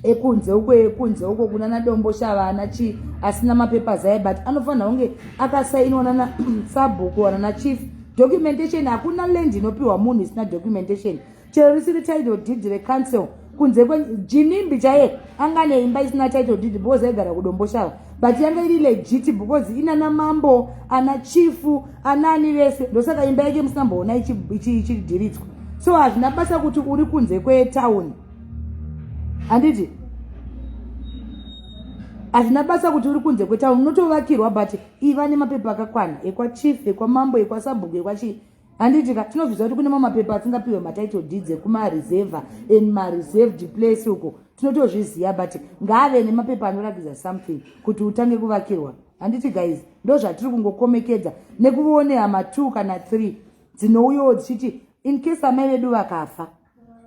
S1: ekunze uko, ekunze uko kuna naDomboshava, ana chii, asina mapapers aya, but anofanira kunge akasainwa nana sabhuku kana nachief. Documentation. Hakuna land inopiwa munhu isina documentation, chero risiri title deed recouncil. Kunze kweGinimbi chaiye anga neimba isina title deed because aigara kuDomboshava, but yanga iri legit because inana mambo, ana chief, anani vese. Ndosaka imba yake musinamboona ichidhiridzwa. So hazvina basa kuti uri kunze kwetauni, handiti? Hazvina basa kuti uri kunze kwetauni, unotovakirwa, but iva nemapepa akakwana ekwachief, ekwamambo, ekwasabhuku, ekwachii, handiti ka? Tinobvisa kuti kune mamwe mapepa asingapiwe, matitle deeds ekumareserva and mareserved place uko, tinotozviziva, but ngaave nemapepa anoratidza something kuti utange kuvakirwa, handiti guys? Ndo zvatiri kungokomekedza nekuone hama 2 kana 3 dzinouyawo dzichiti in case amai vedu vakafa.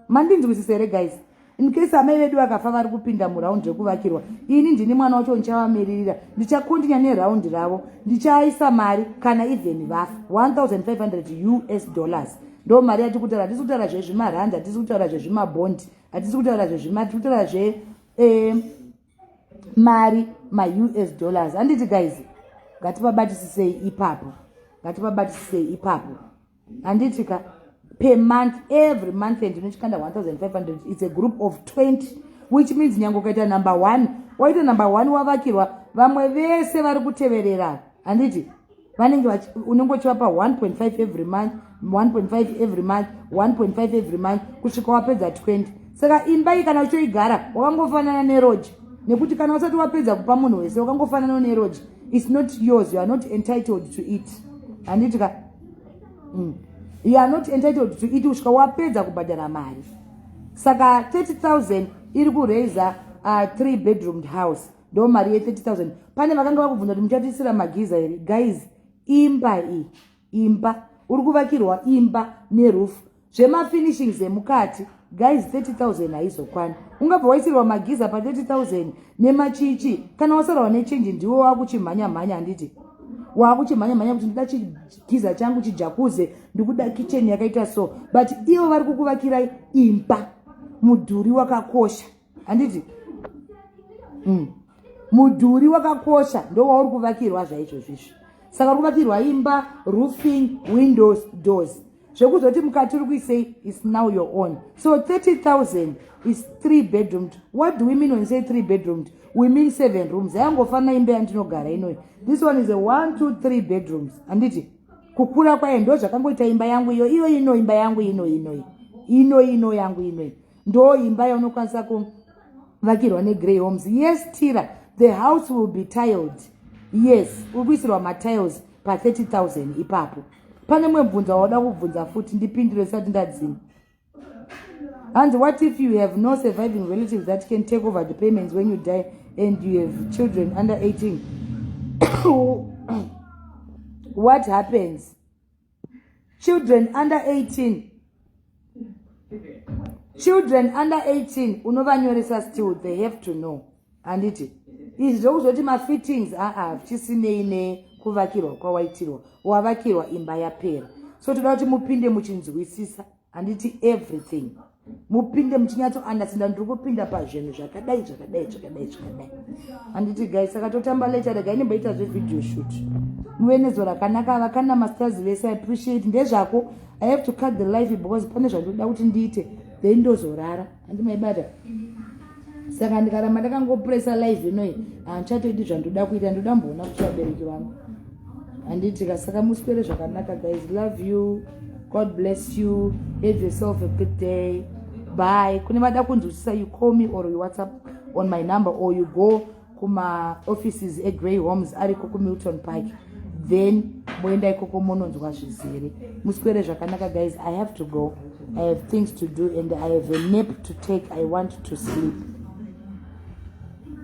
S1: Mandinzwisisa here, guys? In case amai vedu vakafa vari kupinda muraundi rekuvakirwa, ini ndini mwana wacho ndichavamirira, ndichakontinya neraundi ravo, ndichaisa mari kana even vafa. US$1500 ndo mari yatiri kutaura. Hatisi kutaura zvezvimarandi, hatisi kutaura zvezvimabhondi, hatisi kutaura zvezvima, tiri kutaura zve mari maUS dollars, handiti, guys? Ngativabatisisei ipapo, ngativabatisisei ipapo, handiti ka? Per month, every month, and inochikanda 1500. It's a group of 20, which means nyange ukaita number one, waita number one, wavakirwa, vamwe vese vari kuteverera, handiti? Vanenge unenge uchivapa 1.5 every month, 1.5 every month, 1.5 every month, kusvika wapedza 20. Saka imba iyi kana uchitoigara wakangofanana neroja, nekuti kana usati wapedza kupa munhu wese, wakangofanana neroja. It's not yours, you are not entitled to it, handiti ka? You are not entitled to it kusvika wapedza kubhadhara mari. Saka 30 000 iri kuraisa 3 bedroomed house, ndo mari ye30 000. Pane vakanga vakubvunza kuti muchatisira magiza here. Guys, imba iyi, imba uri kuvakirwa, imba neroof, zvemafinishings emukati, guys, 30 000 haizokwani. Ungabva waisirwa magiza pa30 000 nemachichi, kana wasarwa nechenji ndiwo wakuchimhanya-mhanya, handiti? Waakuchimhanya-mhanya kuti ndida chigiza changu, chijacuzzi, ndikuda kicheni yakaita so. But ivo vari kukuvakirai imba, mudhuri wakakosha, handiti? Mudhuri wakakosha ndo wauri kuvakirwa zvaizvozvizvi. Saka uri kuvakirwa imba, roofing, windows, doors. Zvekuzoti mukati uri kuisei is now your own. So 30 000 is three bedroomed. What do we mean when we say three bedroomed? We mean seven rooms. Yangofanana imba yandinogara inoi. This one is a one, two, three bedrooms, handiti? Kukura kwayo ndo zvakangoita imba yangu iyo iyo ino, imba yangu ino inoi ino ino yangu inoi, ndo imba yaunokwanisa kuvakirwa neGrey Homes. Yes, tira, the house will be tiled. Yes, uri kuisirwa matiles pa30 000 ipapo. Pane mumwe mubvunzo wauda kubvunza futi, ndipindure sati ndadzima. Hanzi, what if you have no surviving relatives that can take over the payments when you die and you have children under 18? What happens? Children under 18, children under 18 unovanyoresa still. They have to know, handiti? Izvi zvokuzoti mafittings, aa, zvichisinei nekuvakirwa kwawaitirwa. Wavakirwa imba, yapera. So toda kuti mupinde muchinzwisisa, handiti? Everything mupinde muchinyatsounderstanda, ndiri kupinda pazvinhu zvakadai, zvakadai, zvakadai, zvakadai, handiti, guys? Saka totamba later. Regai ndimboita zvevideo shoot. Muve nezuva rakanaka. Vakana masters vese, appreciate. Ndezvako, I have to cut the life because pane zvandoda kuti ndiite, then ndozorara, handimaibata. Saka ndikaramba ndakangopresa live inoi, handichatoiti zvandoda kuita. Ndoda mboona kuti vabereki vangu, handitika? Saka muswere zvakanaka, guys. Love you, God bless you, have yourself a good day. Bye. Kune vada kunzwisisa, you call me or you WhatsApp on my number, or you go kumaoffices eGrey Homes ariko kuMilton Park, then moenda ikoko mononzwa zvizere. Muswere zvakanaka, guys. I have to go, I have things to do and I have a nap to take. I want to sleep.